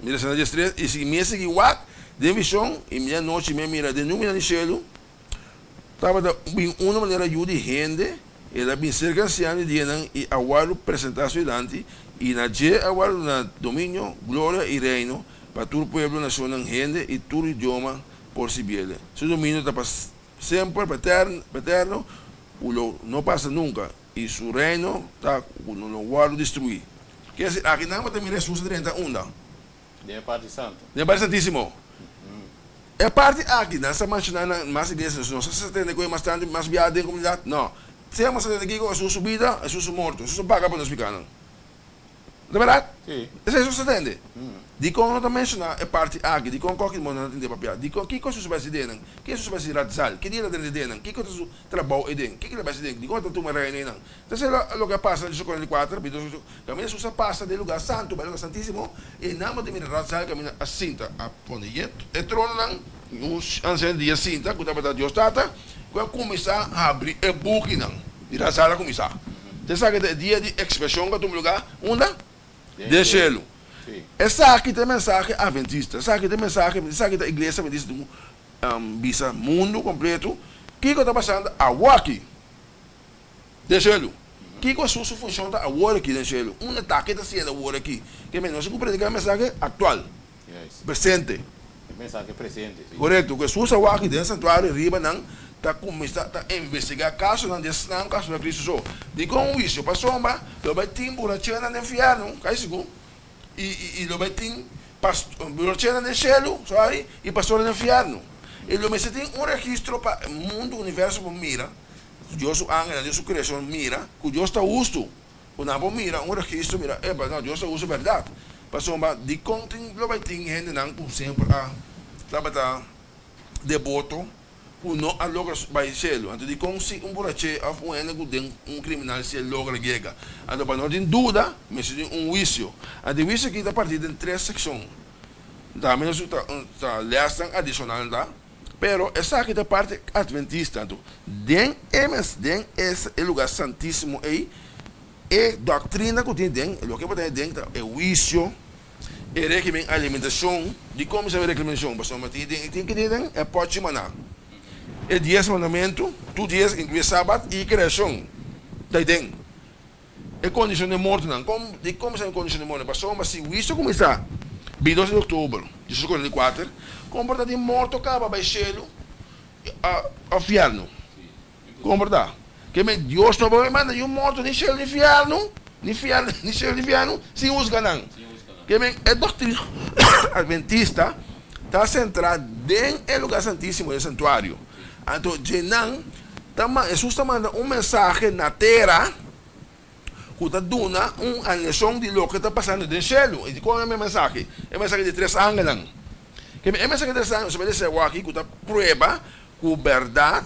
Mi ta senta 13, i si mi a sigui wak den vishon, i mi anochi mi a mira den nubinan di shelu, tabata bin un manera yu di hende, el a bin serka ansiano di dianan i a wòrdu presentá su dilanti, i na dje a wòrdu duna dominio, gloria i reino, pa tur pueblo, nashonnan, hende i tur idioma por sirbié. Su dominio ta pa Semper pa eterno, ku lo no pasa nunka, i su reino ta ku no lo wòrdu destruí. Ke si aki nan bo ta mira Hesus a drenta unda? Den e parti santu. Den e parti santísimo. E parti aki nan sa menshoná na mas iglesia, nos no sa tende ku e mas tantu mas biaha den komunidat? No. Sea mas a tende kiko Hesus su bida, Hesus su morto, Hesus a paga pa nos pikanan. Ta bèrdat? Sí. Esei so sa tende. Dikon no ta menshoná e parti aki? Dikon koki mono no tende papia? Dikon kiko Hesus bai hasi den nan? Ke Hesus bai hasi ratzal? Ki dia el a drenta den nan? Kiko ta su trabou ei den? Kiko el a bai hasi den? Dikon el ta tuma reino einan? Ta esei loke a pasa na Hecho 44, 22, kaminda Hesus a pasa den lugar santu bai lugar santísimo, i einan bo ta mira ratzal kaminda a sinta a pone e trononan, un ansiano di dia sinta ku tabata Dios Tata, ku a kuminsá habri e bukinan. Di ratzal a kuminsá. Esaki ta e dia di ekspiashon ku a tuma lugá unda? Den shelu. Esaki ta e mensahe adventista. Esaki ta e mensahe, esaki ta iglesia adventista tin ku bisa mundu kompletu kiko ta pasando awoki den shelu. Kiko su su funshon ta awor aki den shelu. Unda ta ke ta siendo awor aki. Ke men nos tin ku prediká e mensahe aktual, presente. E mensahe presente, si. Korekto. Ku Hesus awor aki den santuario riba nan ta kuminsá ta investigá kasonan di esnan ku a aseptá Kristu so. Dikon un huisio? Pasobra lo bai tin burachenan den fièrnu, kai sigur, i i lo bai tin burachenan den shelu, sorry, i pastornan den fièrnu. I lo mester tin un registro pa mundu, universo por mira, Dios su angelnan, Dios su kreashon mira ku Dios ta hustu. Ku nan por mira un registro, mira, epa, no, Dios ta hustu bèrdat. Pasobra dikon tin lo bai tin hendenan ku semper a tabata deboto ku no a logra bai selu. Anto dikon si un buraché òf un hende ku den un kriminal si e logra yega? Anto pa no tin duda, mester tin un huisio. Anto e huisio aki ta partí den tres sekshon. Tambe nos ta ta lèsnan adishonal ta, pero esaki ta parti adventista. Anto den e mes den e lugá santísimo ei, e doktrina ku tin den, loke bo ta den ta e huisio. E régimen alimentashon, dikon mi sabi reklamashon? Pasobra tin den tin kende den e pòchi maná. E dies mandamentu, tur dies inkluí sabat i kreashon ta den. E kondishon di mortonan, kon dikon mi sabi kondishon di mortonan? Pasobra si huisio kuminsá 22 di oktober di 1944, kon por ta tin morto kaba bai shelu òf fièrnu? Kon por ta? Ke men Dios no por manda niun morto ni shelu ni fièrnu, ni fièrnu, ni shelu ni fièrnu, sin husga nan. Ke men e doktrina adventista ta sentrá den e lugá santísimo, den santuario. Anto dje nan ta Hesus ta manda un mensahe na tera ku ta duna un aleshon di loke ta pasando den shelu. I dikon e mensahe? E mensahe di tres angelnan. Ke men e mensahe di tres angelnan nos a lesa awor aki ku ta prueba Ku bèrdat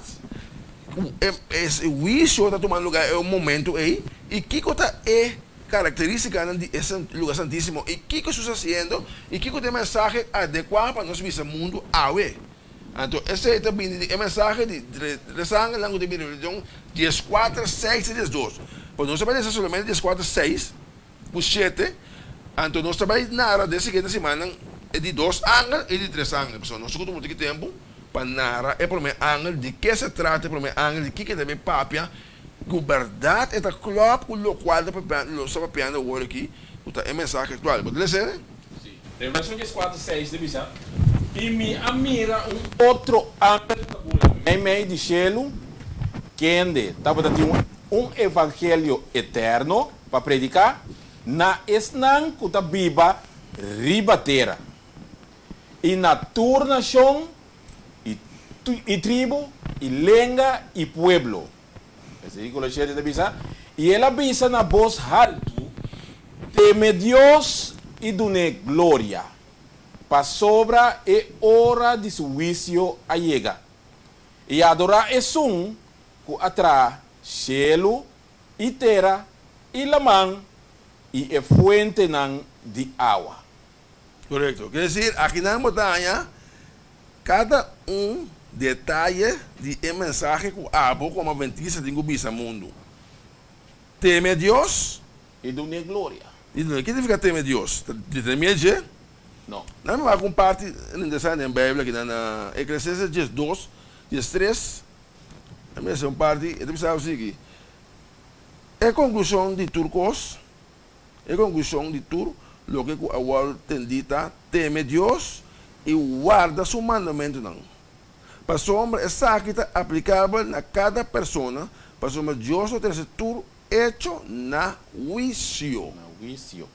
ku e huisio ta tuma lugá e momentu ei, i kiko ta e karakterístikanan di e Lugá Santísimo i kiko Hesus hasiendo i kiko ta e mensahe adekuá pa nos bisa mundu awe. Anto esei ta bini di e mensahe di tres angelnan ku ta bini Revelashon dieskuater, seis i diesdos. Pero nos ta bai lesa solamente dieskuater, seis ku shete, anto nos ta bai nara den siguiente simannan e di dos angel i di tres angel, pasobra nos ta ku tuma un tiki tempu pa nara e promé angel, di ke se trata e promé angel, di kiko e ta bai papia, ku bèrdat e ta klòp ku lokual ta papiando, nos ta papiando awor aki, ku ta e mensahe aktual. Bo ta lesa e? Sí. Revelashon dieskuater, seis ta bisa, I mi a mira un otro angel ta bula meimei di shelu, kende tabata tin un evangelio eterno pa prediká na esnan ku ta biba riba tera, i na tur nashon i i tribu i lenga i pueblo. Versíkulo shete ta bisa, I el a bisa na bos haltu, Teme Dios i dun'é gloria, pasobra e ora di su huisio a yega, i adorá Esun ku a traha shelu i tera i laman i e fuentenan di awa. Korekto. Ker desir, akinan bo ta haña kada un detaye di e mensahe ku abo komo atventista tin ku bisa mundu. Teme Dios. I dun'é gloria. I dun'é. Ke signifiká teme Dios? Ta di tene miedu dje? No. Nan mi wak un parti interesante den Beibel akinan na Eklesiastes diesdos, diestres. Nan mi lesa un parti, e ta bisa asiki, E konklushon di tur kos. E konklushon di tur loke ku a wòrdu tendí ta, Teme Dios i warda su mandamentunan. Pasobra esaki ta aplikabel na kada persona, pasobra Dios lo trese tur echo na huisio. Na huisio.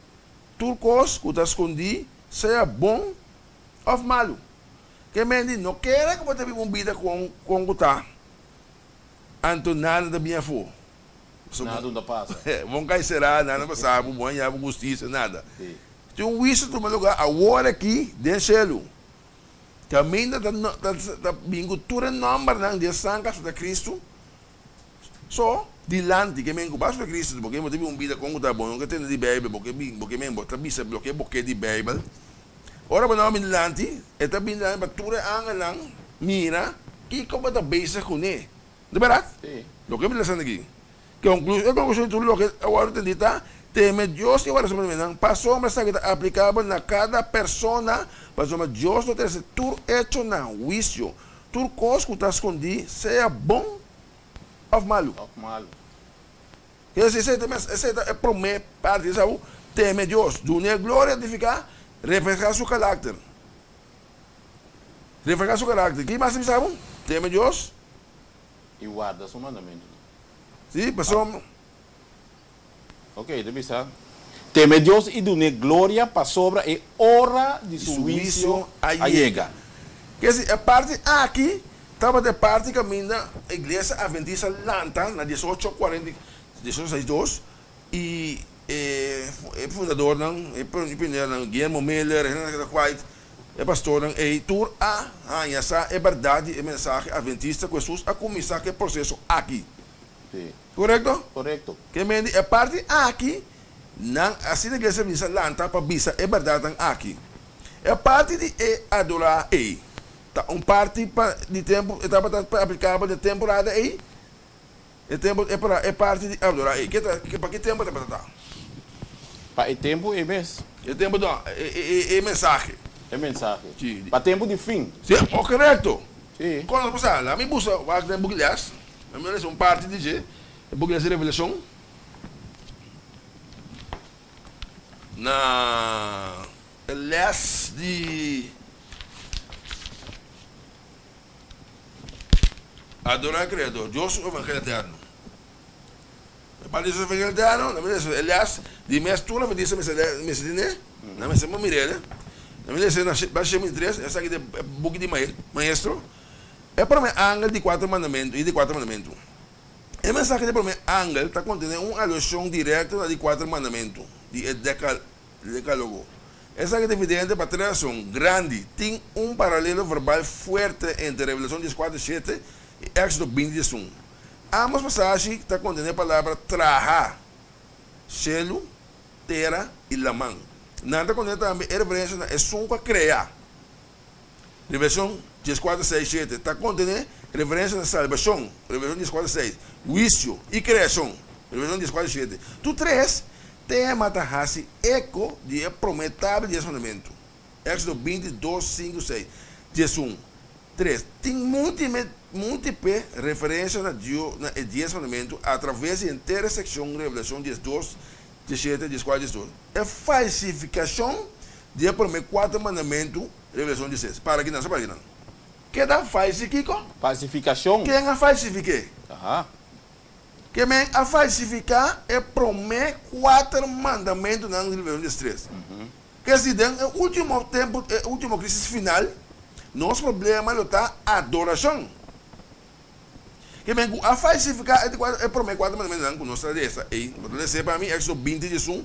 Tur kos ku ta skondí, sea bon òf malu. Ke men di no kere ku bo ta biba un bida kon kon ku ta, anto nada ta bin afó. Nada no ta pasa. Bon kai será, nada no pasa bo, bon haña bo hustisia, nada. Tin un huisio tuma lugá awor aki den shelu. Kaminda ta ta bin ku tur e nòmbernan di esnan ku a acepta Kristu so dilanti. Ke men ku bo a acepta Kristu, bo ke bo ta biba un bida kon ku ta bo no ke tende di Beibel, bo ke bin, bo ke men bo ta bisa loke bo ke di Beibel. Ora bo nan bin dilanti, e ta bin dilanti pa tur e angelnan mira kiko bo ta bezig kuné. Di bèrdat? Loke mi ta lesa aki, e konklushon di tur loke a wòrdu tendí ta, Teme Dios i warda su mandamentunan, pasobra esaki ta aplikabel na kada persona, pasobra Dios lo trese tur echo na huisio, tur kos ku ta skondí, sea bon òf malu. Esei ta e promé parti di esau, teme Dios, dun'é gloria, nifiká reflehá su karakter. Reflehá su karakter. Ki mas ta bisa bo? Teme Dios. I warda su mandamentunan. Sí, pasobra. Ok, ta bisa, Teme Dios i dun'é gloria pasobra e ora di su huisio a yega. Ke si e parti aki tabata e parti kaminda Iglesia Adventista lanta na diesocho kuarenta i diesocho seis dos i e fundadornan, e pioneronan Guillermo Miller, Henry White, E pastornan ei tur a haña sa e bèrdat di e mensahe adventista ku Hesus a kuminsá ku e proseso aki. Korekto? Korekto. Ke men di e parti aki, nan asina iglesia bisa lanta pa bisa e bèrdatnan aki. E parti di e adorá ei ta un parti pa di tempu, e tabata aplikabel den temporada ei, e tempu e para e parti di adorá ei. Ke ta, pa ki tempu e tabata ta? Pa e tempu ei mes. E tempu no, e e e mensahe. E mensahe. Si. Pa tempu di fin. Si, o korekto. Si. Kon nos por sa? Laat mi buska wak den buki les. Laat mi lesa un parti di dje, e buki les di Revelashon. Na e les di. Adorá e Kreador, Dios su evangelio eterno. E parti di su evangelio eterno, nan mester lesa Elias di mes tur adventista mester mester tene, nan mester por mir'el. Nan mester lesa na verso 23, esaki ta e buki di maestro. E prome angel di kuater mandamentu i di kuater mandamentu. E mensahe di e prome angel ta kontené un alushon direkto na di kuater mandamentu di e Dekalogo. Esaki ta evidente pa tres rason grandi, Tin un paralelo verbal fuerte entre Revelacion dieskuater shete i Éxodo binti diesun. Ambos pasashi ta kontené palabra traha, shelu. tera i laman. Nan ta kontené tambe e referensia na esun ku a krea. Revelashon 14, 6, 7 ta kontené referensia na salbashon, Revelashon 14, 6, huisio i kreashon, Revelashon 14, 7. Tur tres tema ta hasi eko di e promé tabla di Dies Mandamentu, Éksodo 20, 2, 5, 6, 11, 3. Tin múltiple referensia na na e Dies Mandamentu atraves di henter e sekshon Revelashon 12, 17, 14, 12. E falsifikashon di e promé kuater mandamentu, Revelashon 16. Para kinan, sa para kinan. Keda falsi kiko? Falsifikashon. Ken a falsifik'é? Aha. Ke men a falsifiká e promé kuater mandamentunan di Revelashon 13. Ke si den e último tempu, e último krísis final, nos problema lo ta adorashon. Ke men ku a falsifiká e di kuater, e promé kuater mandamentunan ku nos ta lesa ei. Bo ta les'é pa mi, Éksodo 20, 11,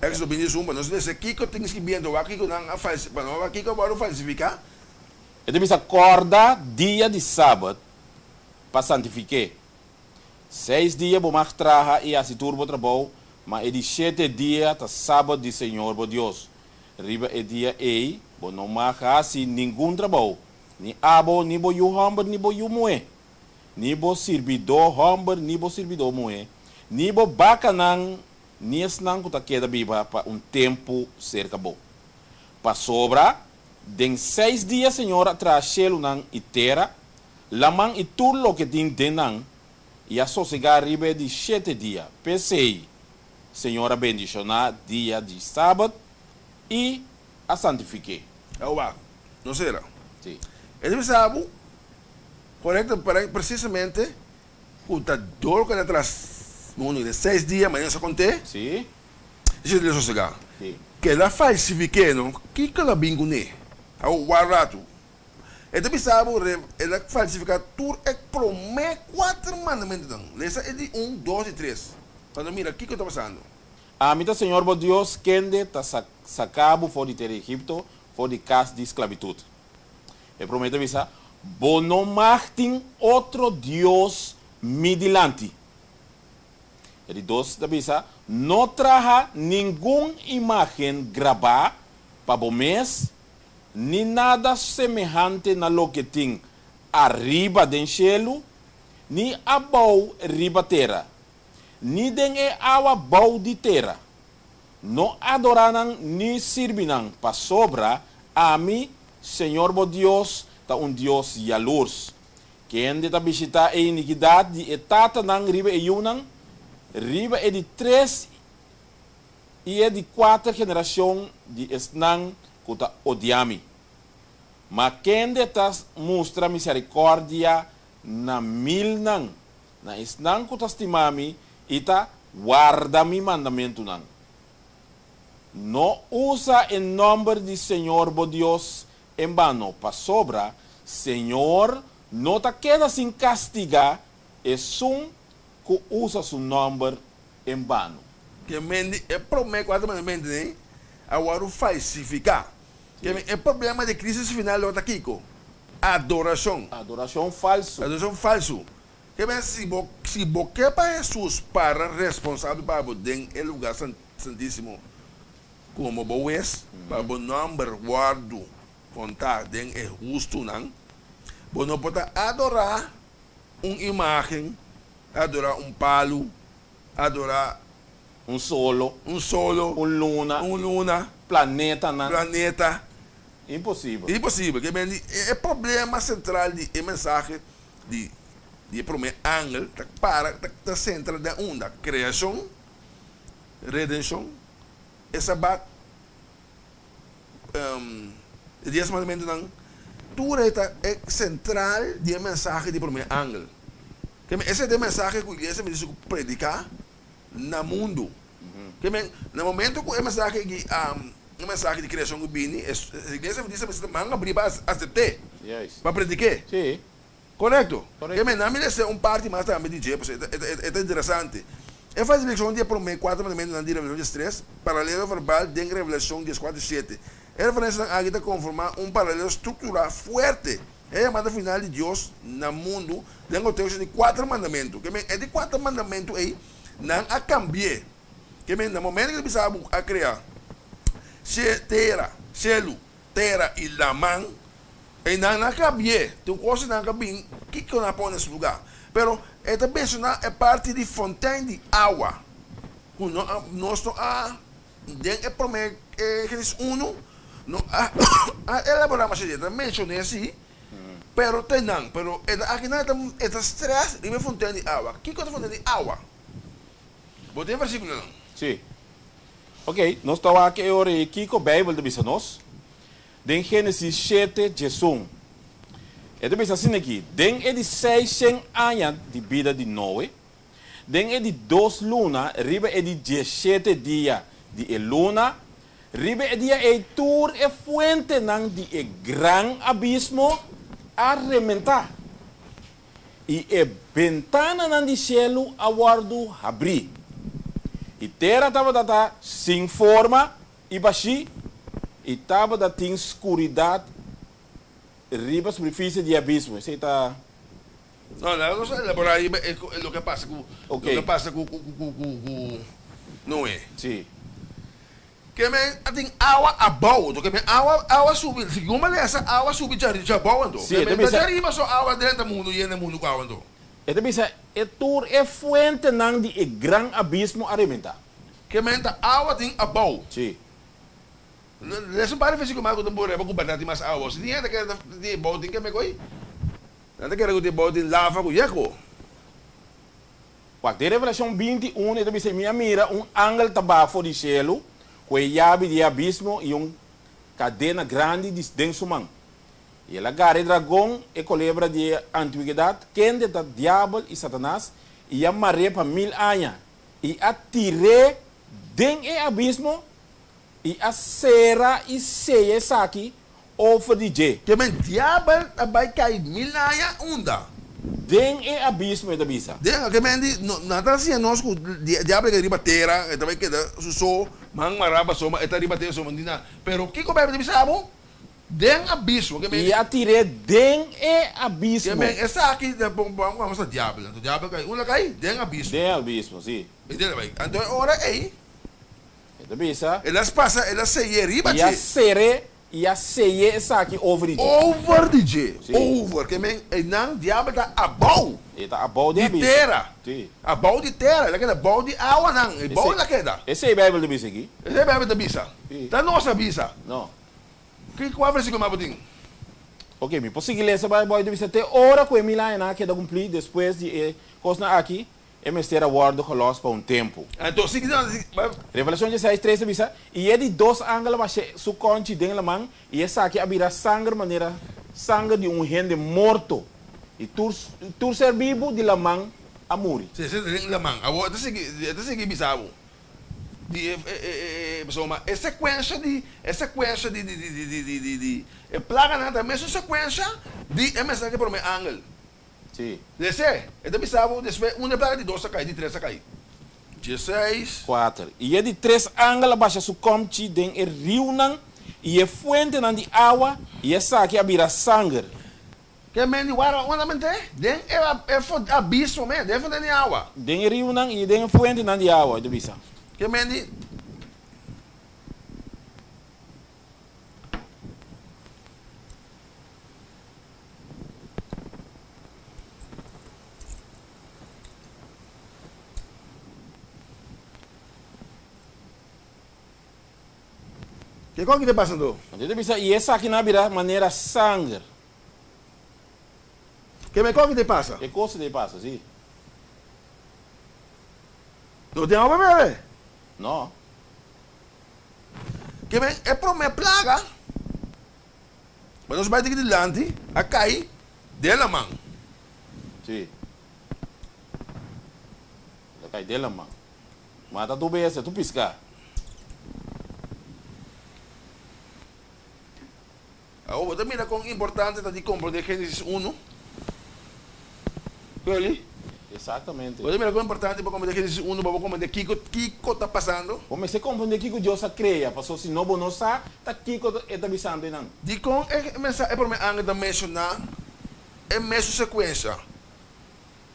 Éksodo 20, 11, pa nos lesa kiko tin skibiendo wak kiko nan a falsi, pa nos wak kiko a wòrdu falsifiká. E ta bisa, Kòrda dia di sabat pa santifik'é. Seis dia bo mag traha i hasi tur bo trabou, ma e di shete dia ta sabat di Señor bo Dios. Riba e dia ei bo no mag hasi ningun trabou, ni abo, ni bo yu hòmber ni bo yu muhé, ni bo sirbidó hòmber ni bo sirbidó muhé, ni bo bakanan ni esnan ku ta keda biba pa un tempu serka bo. Pasobra den seis dia Señor a traha shelunan i tera, laman i tur loke tin den nan, i a sosegá riba e di shete dia. P'esei, Señor a bendishoná dia di sabat i a santifik'é. Awa, no sera. Sí. E ta bisa bo korekto, presisamente ku ta dor ku a tras mundu den seis dia, mañana sa kont'é. Sí. I shete dia sosegá. Sí. Keda falsifik'é, no? Kiko lo a bin kuné? Awa, wak ratu. E ta bisa bo el a falsifiká tur e promé kuater mandamentunan. Lesa e di un, dos i tres, pa no mira kiko ta pasando. Ami ta Señor bo Dios, kende ta saka bo for di tera Egipto, for di kas di sklabitut. E promé ta bisa, Bo no mag tin otro dios mi dilanti. E di dos ta bisa, No traha ningun imágen grabá pa bo mes, ni nada semehante na loke tin ariba den shelu, ni abou riba tera, ni den e awa bou di tera. No adorá nan ni sirbi nan, pasobra ami, Señor bo Dios, ta un Dios yalurs, kende ta bishitá e inikidat di e tatanan riba e yunan, riba e di tres i e di kuater generashon di esnan ku ta odia mi. Ma kende ta mustra miserikòrdia na milnan, na esnan ku ta stima mi i ta warda mi mandamentunan. No usa e nòmber di señor bo Dios en bano, pasobra señor no ta keda sin kastigá esun ku usa su nòmber en bano. Ke men di e promé kuater mandamentu ei a wòrdu falsifiká. Ke men e problema di krisis final lo ta kiko? Adorashon. Adorashon falsu. Adorashon falsu. Ke men si bo si bo ke pa Hesus para responsabel pa bo den e lugá santísimo komo bo wes, pa bo nòmber wòrdu kontá den e hustunan, bo no por ta adorá un imágen, adorá un palu, adorá Un solo. Un solo. Un luna. Un luna. Planetanan. Planeta. Imposibel. Imposibel. Ke men di e problema sentral di e mensahe di di e promé angel ta para ta ta sentra den unda? Kreashon, redenshon, e sabat, e dies mandamentunan, tur ei ta e sentral di e mensahe di e promé angel. Ke men esei ta e mensahe ku iglesia mester su prediká na mundu. Ke men na momento ku e mensahe di e mensahe di kreashon ku bini, e iglesia adventista mester ta man abrí pa asept'é, pa predik'é. Korekto. Ke men nan mi lesa un parti mas tambe di dje, pasobra e ta interesante. E falsifikashon di e promé kuater mandamentunan di Revelashon 13, paralelo verbal den Revelashon 14 shete. E referensianan aki ta konformá un paralelo strukturá fuerte. E yamada final di Dios na mundu den konteksto di kuater mandamentu. Ke men e di kuater mandamentu ei nan a kambi'é. Ke men na momento ku ta bisa bo a krea tera, shelu, tera i laman, einan nan a kabi'é, tur kosnan ka bin, kiko nan a pone na su lugá? Pero e ta menshoná e parti di fontein di awa ku no a nos no a den e promé Génesis unu no a a elaborá masha di e ta menshoné sí pero te nan pero e ta aki nan e ta e ta strès riba e fontein di awa. Kiko ta fontein di awa? Bo tin e versíkulonan? Sí. Oké, nos ta wak e ora ei kiko Beibel ta bisa nos. Den Génesis shete, djesun, e ta bisa asina aki, Den e di seisshen aña di bida di Noe, den e di dos luna, riba e di djeshete dia di e luna, riba e dia ei tur e fuentenan di e gran abismo a rementá, i e bentananan di shelu a wòrdu habrí, i tera tabata ta sin forma i bashí, i tabata tin skuridat riba superfisie di e abismo. Esei ta. No, laga nos elaborá riba e loke a pasa ku loke a pasa ku ku Noe. Sí. Ke men a tin awa abou, anto ke men awa awa subi, segun mi a lesa awa subi dja dja abou anto. Sí, e Ke ta men ta bisa. dja riba so awa drenta mundu yena mundu ku awa anto. E ta bisa e tur e fuentenan di e gran abismo a rebentá. Ke men ta awa tin abou. Sí. Lesa un par di versikulo mas ku ta bureba ku bèrdat tin mas awa abou. Si tin hende ta kere ta tin abou tin ke me ko'i? Nan ta kere ku tin abou tin lava ku yeko. Wak, den Revelashon 21 e ta bisa, Mi a mira un angel ta baha for di shelu ku e yabi di e abismo i un kadena grandi di den su man. I el a gara e dragon, e kolebra di e antiguedat, kende ta Diabel i Satanas, i a mar'é pa mil aña, i a tir'é den e abismo, i a sera i seya esaki over di dje. Ke men diabel ta bai kai mil aña unda? Den e abismo, e ta bisa. Den ke men di, no, nan ta siña nos ku diabel e keda riba tera, e ta bai keda su so, man mará pasobra e ta riba tera so, man di nan. Pero kiko Bijbel ta bisa bo? Den abismo, ke men I a tir'é den e Ke abismo. men esaki ta pon pon ku ta diabel. Anto diabel kai unda kai? Den abismo. Den abismo, si. E den bai. Anto e ora ei. E ta bisa. El a pasa, el a sey'é riba I a dje. ser'é i a sey'é esaki over di dje. Over di dje. Sí. Over. Ke men einan diabel ta abou. E ta abou den Di abismo. tera. Sí. Abou di tera. El a keda bou di awanan. E bou el a keda. Esei Bijbel ta bisa aki. Esei Bijbel ta bisa. Sí. Ta nos a bisa. No. Ki kua versíkulo mas bo tin? Oke, mi por sigui lesa Bijbel ta bisa te ora ku e mil añanan a keda kumplí despues di e kosnan aki. E mester a wòrdu gelòs pa un tempu. Anto, sigui nan, sigui, bai. Revelashon dieseis, tres ta bisa, I e di dos angel a basha su kònchi den laman, i esaki a bira sanger manera sanger di un hende morto, i tur tur ser bibu di laman a muri. Sí, esei ta den laman. Awor e ta sigui, e ta sigui bisa bo di e, e, e, e, pasobra e sekuensha di, e sekuensha di, di, di, di, di, di, di, di e plaganan ta e mesun sekuensha di e mensahe di e promé angel. Sí. Desé, e ta bisa bo despues un e plaga, di dos a kai, di tres a kai. Dieseis. Kuater. I e di tres angel a basha su kòmchi den e riunan i e fuentenan di awa, i esaki a bira sanger. Ke men di wara unda men te? Den e e abismo men, den e fuente di awa. Den e riunan i den e fuentenan di awa, e ta bisa. Ke men di. Kiko ki ta pasa anto? Anto e ta bisa, I esakinan a bira manera sanger. Ke men kiko ki ta pasa? E kos ta pasa, si. No tin awa pa bebe? No. Ke men e prome plaga. Ma nos bai tiki dilanti a kai den laman. Sí. El a kai den laman. Mata tur bestia, tur piská. Awor bo ta mira kon importante ta di komprondé Génesis unu. Curly? Exactamente. Bo ta mira kon importante pa komprendé Génesis unu pa bo komprendé kiko kiko ta pasando? Bo mester komprendé kiko Dios a krea, pasobra si no bo no sa ta kiko e ta bisando einan. Dikon e mensahe e promé angel ta menshoná e mesun sekuensha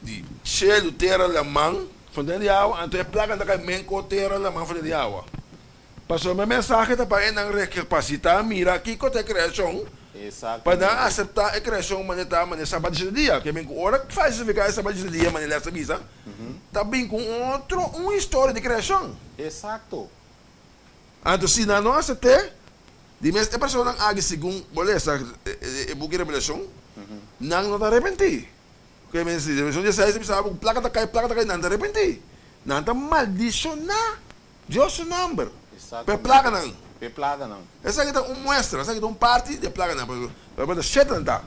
di shelu, tera, laman? Fontein di awa, anto e plaka ta kai men ko tera laman fontein di awa. Pasobra mi mensahe ta pa e nan rekapasitá, mira kiko ta e kreashon, pa nan aseptá e kreashon manera ta manera Sabat di shete dia. Ke men ku ora falsifiká e Sabat di shete dia manera les ta bisa, ta bin ku un otro un historia di kreashon. Eksakto. Anto si nan no asept'é, di mes e personanan aki segun bo lesa e buki Revelashon, nan no ta arepentí. Ke men si Revelashon dieseis ta bisa bo ku plaka ta kai, plaka ta kai, nan ta arepentí. Nan ta maldishoná Dios su nomber pa e plaganan. Pa e plaganan. Esaki ta un muestra, esaki ta un parti di e plaganan, pero ta shete nan ta.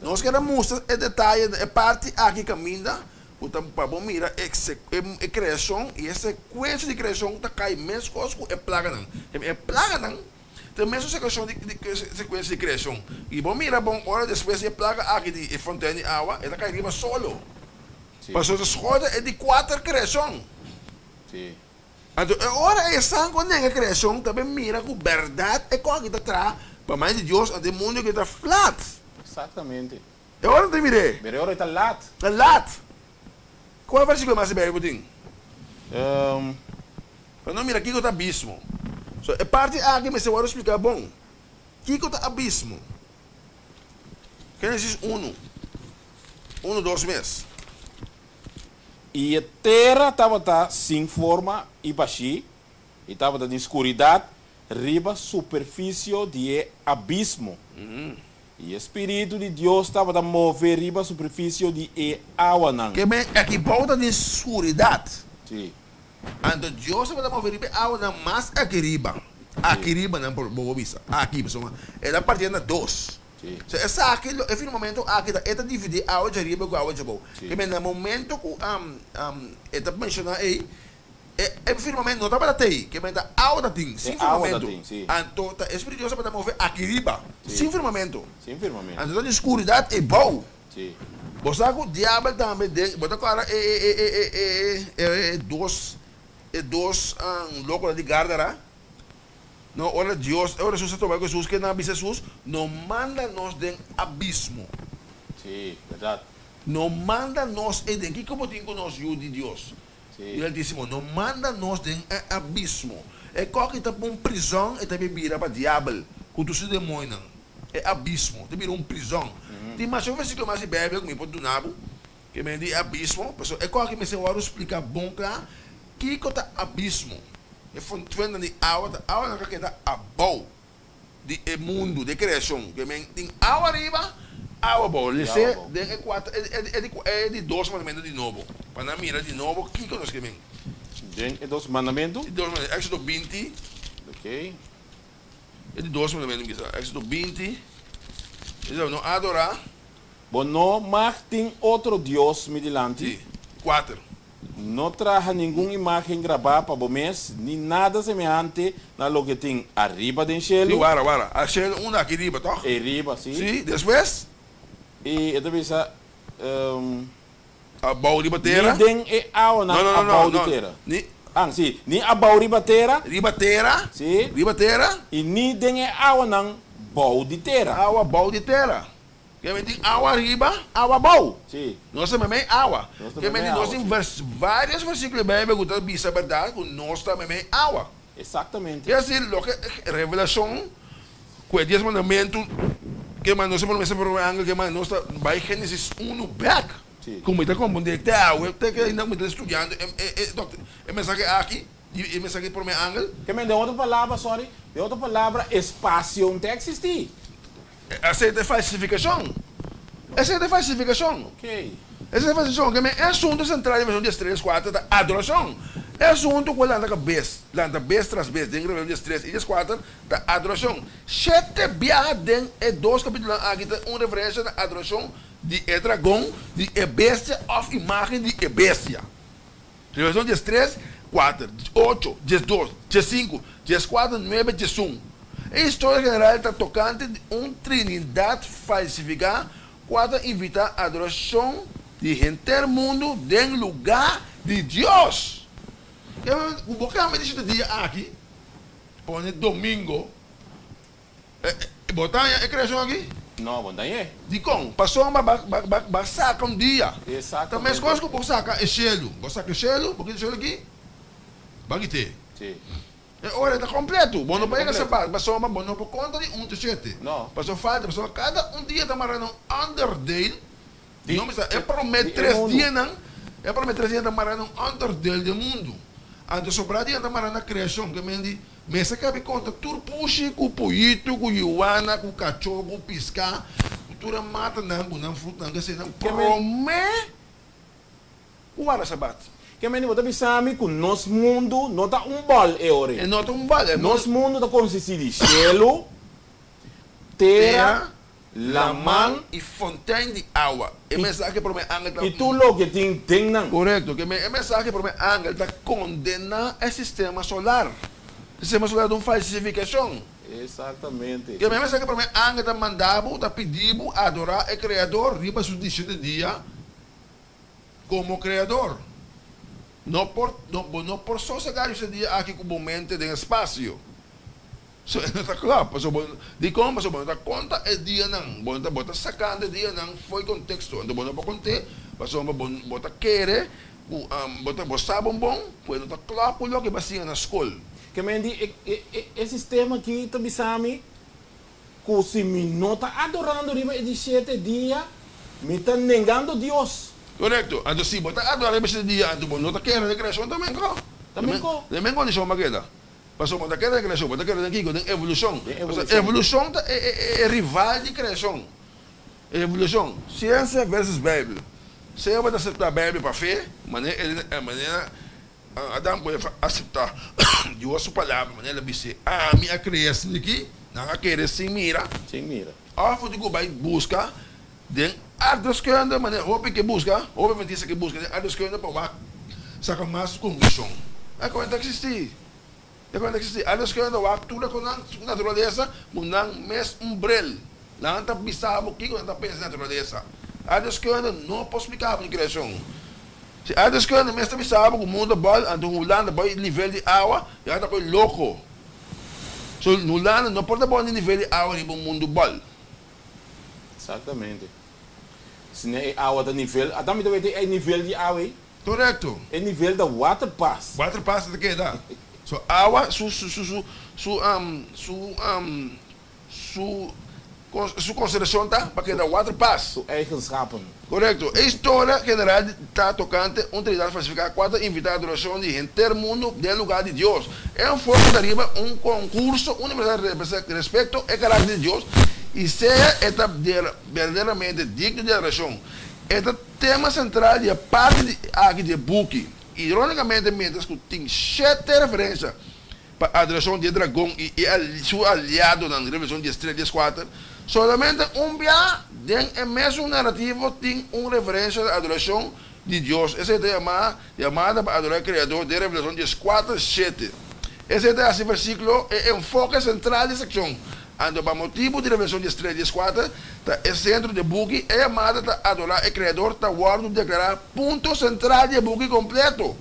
Nos kere mustra e detaye na e parti aki kaminda ku ta pa bo mira e e kreashon i e sekuensia di kreashon ta kai meskos ku e plaganan. E plaganan ta e mesun sekuashon di sekuensia di kreashon. I bo mira bon ora despues di e plaga aki di e fontein di awa e ta kai riba solo. Pasobra ta schoda e di kuater kreashon. Sí. Anto e ora ei esnan ku a nenga kreashon ta bin mira ku bèrdat e kòki ta traha pa man di Dios, anto e mundu aki ta flat. Eksaktamente. E ora nan ta mir'é. Pero e ora ei ta lat. Ta lat. Kua versíkulo mas di Beibel bo tin? Pa nos mira kiko ta abismo. So, e parti aki mester wòrdu spliká bon. Kiko ta abismo? Génesis unu, unu dos mes. I e tera tabata sin forma i bashí, i tabata den skuridat riba superfisio di e abismo. I e Spiritu di Dios tabata move riba superfisio di e awanan. Ke men aki bou ta den skuridat. Sí. Anto Dios tabata move riba e awanan mas aki riba. Aki riba nan por bo bisa. Aki, pasobra el a partié na dos. Sí. So esaki lo e firmamento aki ta e ta dividí awa djariba ku awa djabou. Sí. Ke men na momento ku e ta menshoná ei, e e firmamento no tabata t'ei, ke men ta awa ta tin, E sin awa ta firmamento. tin, sí. Anto ta e Spiritu Dios tabata move aki riba, Sí. sin firmamento. Sin firmamento. Anto ta tin skuridat eibou. Sí. Bo sa ku diabel tambe den, bo ta kòrda e e e e e e e e dos e dos lokonan di Gardara? No, ora Dios, ora Hesus a topa ku Hesus, ke nan a bisa Hesus? No manda nos den abismo. Sí, bèrdat. No manda nos ei den. Kiko bo tin ku nos, yu di Dios? Sí. Yu Altísimo, no manda nos den e abismo. E kòki ta pa un prizòn, e ta bin bira pa diabel ku tur su demoñonan. E abismo ta bira un prizòn. Tin masha versíkulo mas di Beibel ku mi por duna bo, ke men di e abismo, pasobra e kòki mester wòrdu spliká bon kla kiko ta abismo. E fuentenan di awa ta awanan ku a keda abou di e mundu, di e kreashon. Ke men tin awa riba, awa abou. Les'é den e kuater, e di dos mandamentu di nobo, pa nan mira di nobo kiko nos ke men. Den e dos mandamentu? E di dos mandamentu, Éksodo 20. Ok. E di dos mandamentu mi bisa, Éksodo 20, e bisa, No adorá. Bo no mag tin otro dios mi dilanti. Si, kuater. No traha ningun imágen grabá pa bo mes, ni nada semehante na loke tin ariba den shelu. Si, wara, wara. A shelu unda aki riba, tòg? Ei riba, si. Si, despues? I e ta bisa, Abou riba tera? Ni den e awanan No, no, no, no, abou di no. tera. Ni. Ah, si, ni abou riba tera. Riba tera? Si. Riba tera? I ni den e awanan bou di tera. Awa bou di tera. Ke men tin awa riba, awa abou. Sí. Nos ta memei awa. Nos ta Ke men memei tin, nos awa, tin sí. vers, varios versículo di Bijbel ku ta bisa bèrdat ku nos ta memei awa. Exactamente. Ke así loke Revelashon ku e dies mandamentu ke man nos ta promesa promé angel ke man nos ta bai Génesis unu bèk. Sí. Ku mi ta komprondé te awe te ke ainda mi ta studiando e e e dòkter e mensahe aki di e mensahe di promé angel. Ke men den otro palabra, sorry, den otro palabra espasio no ta eksistí. Esei ta e falsifikashon. Esei ta e falsifikashon. Esei ta e falsifikashon. Ke men e asuntu sentral di Revelashon diestres kuater ta adorashon. E asuntu ku a lanta kabes, lanta bes tras bes den Revelashon diestres i dieskuater ta adorashon. Shete biaha den e dos kapitulonan aki ta un referensia na adorashon di e dragon, di e bestia òf imágen di e bestia. Revelashon 13, 4, 8, 12, 15, 14, 9, 11. E historia general ta tokante di un trinidat falsifiká kua ta invitá adorashon di henter mundu den lugá di Dios. Ku bo kambia di shete dia aki, pone domingo, bo ta haña e kreashon aki? No, bo no ta hañ'é. Dikon? Pasobra bo bo a saka un dia. Ta Exactamente. meskos ku bo saka e shelu. Bo saka e shelu, bo kita e shelu aki, bo a kit'é. Si. E ora e ta kompleto. Bo E no ta por yega kompleto. sabat pasobra bo no por konta di un te shete. No. Pasobra falta, pasobra kada un dia ta mara na un onderdeel. Di No mester, e promé di e tres mundu. dianan, e promé tres dianan ta mara na un onderdeel di e mundu. Anto sobrá dianan ta mara na kreashon. Ke men di, mester kabi konta tur pushi ku poyito, ku yuana, ku kachó, ku piská, ku tur e matanan ku nan frutanan, ke eseinan Ke men. promé ku warda sabat. Ke men di, bo ta bisa mi ku nos mundu no ta un bòl e ora E ei. no ta un bòl, e Nos mundu. mundu ta konsistí di shelu, tera, Tera, laman laman i fontein di awa. E i mensahe promé angel ta. i tur loke tin den nan. Korekto. Ke men e mensahe promé angel ta kondená e sistema solar. Sistema solar ta un falsifikashon. Exactamente. Ke men e mensahe promé angel ta manda bo, ta pidi bo adorá e Kreador riba su di shete dia komo Kreador. No por, no, bo no por sosegá riba e dia aki ku bo mente den espasio. So e no ta kla, pasobra bo, dikon? Pasobra bo no ta konta e dianan, bo no ta, bo ta sakando e dianan fo'i konteksto, anto bo no por kont'é, pasobra bo, bo ta kere ku bo ta, bo sa bon bon ku e no ta kla ku loke bo a siña na skol. Ke men di, e, e, e, e sistema aki ta bisa mi ku si mi no ta adorando riba e di shete dia, mi ta nengando Dios. Korekto. Anto si bo ta adora riba e shete dia, anto bo no ta kere den kreashon ta menko. Ta menko. Den men kondishon bo a keda. Pasobra bo ta kere den kreashon, bo ta kere den kiko? Den evolushon. Den Pasobra evolushon. evolushon ta e e e rival di kreashon. Evolushon. Siensia versus Beibel. Sea bo ta aseptá Beibel pa fe, manera el e manera Adam ku Eva aseptá Dios su palabra, manera el a bis'é, Ami a krea esaki aki, nan a kere sin mira. Sin mira. Òf bo tin ku bai buska den aardrijkskunde, manera hopi ke buska, hopi adventista ke buska den aardrijkskunde pa wak saka mas konklushon. E kos ta eksistí. E kos ta eksistí. Aardrijkskunde wak tur e kosnan su naturalesa ku nan mes un bril. Nan ta bisa bo kiko nan ta pensa di naturalesa. Aardrijkskunde no por splika bo di kreashon. Si aardrijkskunde mes ta bisa bo ku mundu ta bòl, anto Hulanda bai nivel di awa, ya ta koe loko. So Hulanda no por ta bon di nivel di awa riba un mundu bòl. Exactamente. Si na e awa ta nivel, ata mi ta wete e nivel di awa ei. Correcto. E nivel ta waterpas. Waterpas ta keda. So awa su su su su su su su su consideracion ta pa keda waterpas. Su eigenschappen. Correcto. E historia general ta tocante un trinidad falsifica cua ta invita adoracion di henter mundo den lugar di Dios. E enfoke ta riba un concurso universal respecto e caracter di Dios y sea e ta berdaderamente digno di adoracion. E ta tema central di e parti di aki di e buki. Ironicamente mientras cu tin shete referencia pa adoracion di e dragon y e su aliadonan, Revelacion diestres, dieskuater, solamente un bia den e mesun narativo tin un referencia na adoracion di Dios, esei ta yamá yamada pa adorá e Creador den Revelacion dieskuater, shete. Esei ta hasi versiculo e enfoke central di e seccion. Anto pa motibu di Revelacion diestres, dieskuater ta e centro di e buki, e yamada ta adorá e Creador ta wordu declará punto central di e buki completo.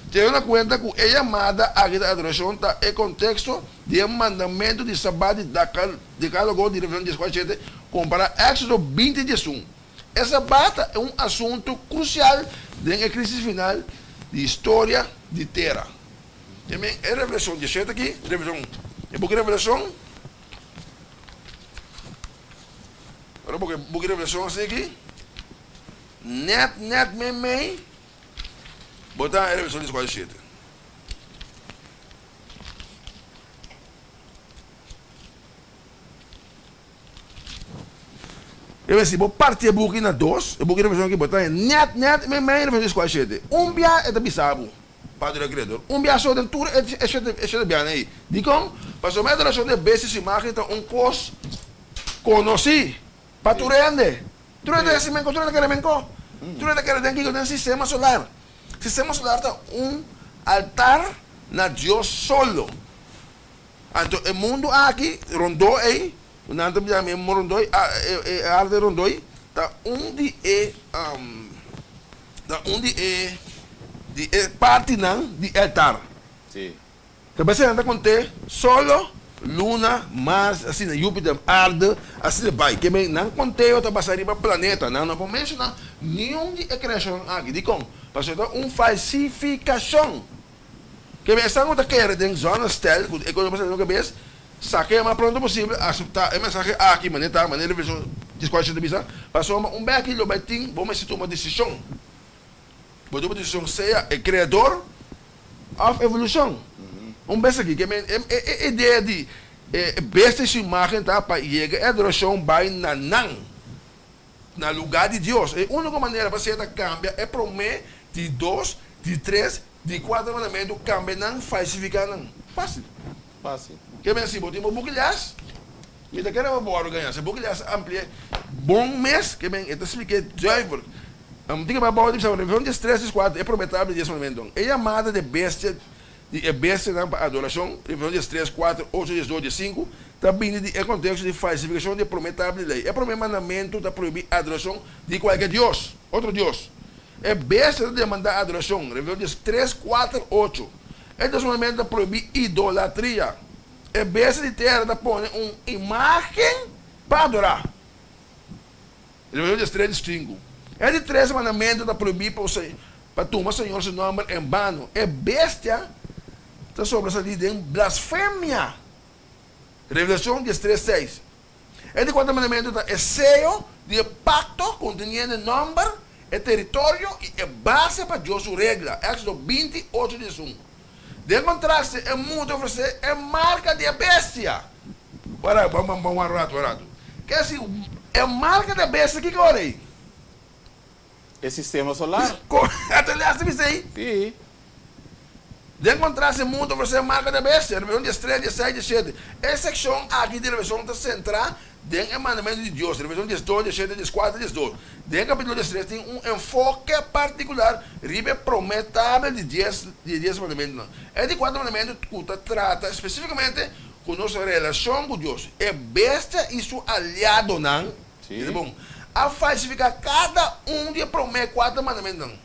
Tene na kuenta ku e yamada aki ta adorashon ta e konteksto di e mandamentu di Sabat di Dekalogo di Revelashon dieskuater shete kompará Éksodo binti diesun. E Sabat ta un asuntu krusial den e krisis final di historia di tera. Te men e Revelashon diesshete aki, Revelashon, e buki Revelashon, ora bo buki Revelashon asina aki, nèt nèt meimei. Bo ta e Revelashon dieskuater shete. E si bo parti e buki na dos, e buki Revelashon aki, bo ta nèt nèt meimei Revelashon dieskuater shete. Un bia e ta bisa bo, Padre del Creador. Un bia so den tur e shete e shete bianan ei. Dikon? Pasobra e adorashon di e bestia su imagen ta un kos konosí pa tur hende. Tur hende ta hasi menko, tur hende ta kere menko. Tur hende ta kere den kiko? Den sistema solar. Sistema solar ta un altar na Dios solo. Anto e mundu aki rondó ei, ku nan ta bisa mi e rondó ei, e arte rondó ei, ta un di e ta un di e di e partinan di e altar. Sí. Ta bes nan ta kont'é solo. Luna, Mars, asina, Jupiter, Aarde, asina bai. Ke men nan konteo ta basa riba planeta. Nan no por menshoná niun di e kreashonnan aki. Dikon? Pasobra ta un falsifikashon. Ke men esnan ku ta kere den zonnestel, ku e kos a pasa den nan kabes, saka e mas pronto posibel, aseptá e mensahe aki manera ta, manera Revelashon dieskuater ta bisa, pasobra un bèki lo bai tin bo mester tuma desishon. Bo tuma desishon sea e Kreador òf evolushon. Un bes aki, ke men e e idea di e bestia i su imágen ta pa yega e adorashon bai na nan, na lugá di Dios. E úniko manera pa esei ta kambia e promé, di dos, di tres, di kuater mandamentu, kambia nan, falsifiká nan. Fásil. Fásil. Ke men si bo tin bo buki lès, mi ta kere pa bo wòrdu gañá. Si buki lès ampli'é bon mes, ke men e ta splik'é zuiver. Tin ke bai bou di bisa, Revelashon diestres, dieskuater, e promé tabla di dies mandamentunan. E yamada di e bestia di e bestianan pa adorashon, Revelashon diestres, kuater, ocho, diesdos, diessinku, ta bini di e konteksto di falsifikashon di e promé tabla di lei. E promé mandamentu ta prohibí adorashon di kualke dios, otro dios. E bestia ta demandá adorashon, Revelashon diestres, kuater, ocho. E dos mandamentu ta prohibí idolatria. E bestia di tera ta pone un imágen pa adorá. Revelashon diestres diesinku. E di tres mandamentu ta prohibí pa usa pa tuma Señor su nòmber en bano. E bestia ta sobresalí den blasfemia. Revelashon diestres seis. E di kuater mandamentu ta e seyo di e pakto konteniendo e nòmber, e teritorio i e base pa Dios su regla, Éksodo 20, ocho, diesun. Den kontraste, e mundu ta ofresé e marka di e bestia. Wara, ban, ban, ban un ratu, un ratu. Ke si e marka di e bestia, kiko ora ei? E sistema solar. Ata lès ta bisa ei? Sí. Den kontraste, e mundu ta ofresé e marka di e bestia. Revelashon diestres, diesseis, diesshete. E sekshon aki di Revelashon ta sentrá Den e mandamentu di Dios, Revelashon diesdos, diesshete, dieskuater, diesdos. Den e kapítulo diestres tin un enfoke partikular riba e promé tabla di dies di e dies mandamentunan. E di kuater mandamentu ku ta trata spesífikamente ku nos relashon ku Dios. E bestia i su aliadonan, tende bon, a falsifiká kada un di e promé kuater mandamentunan.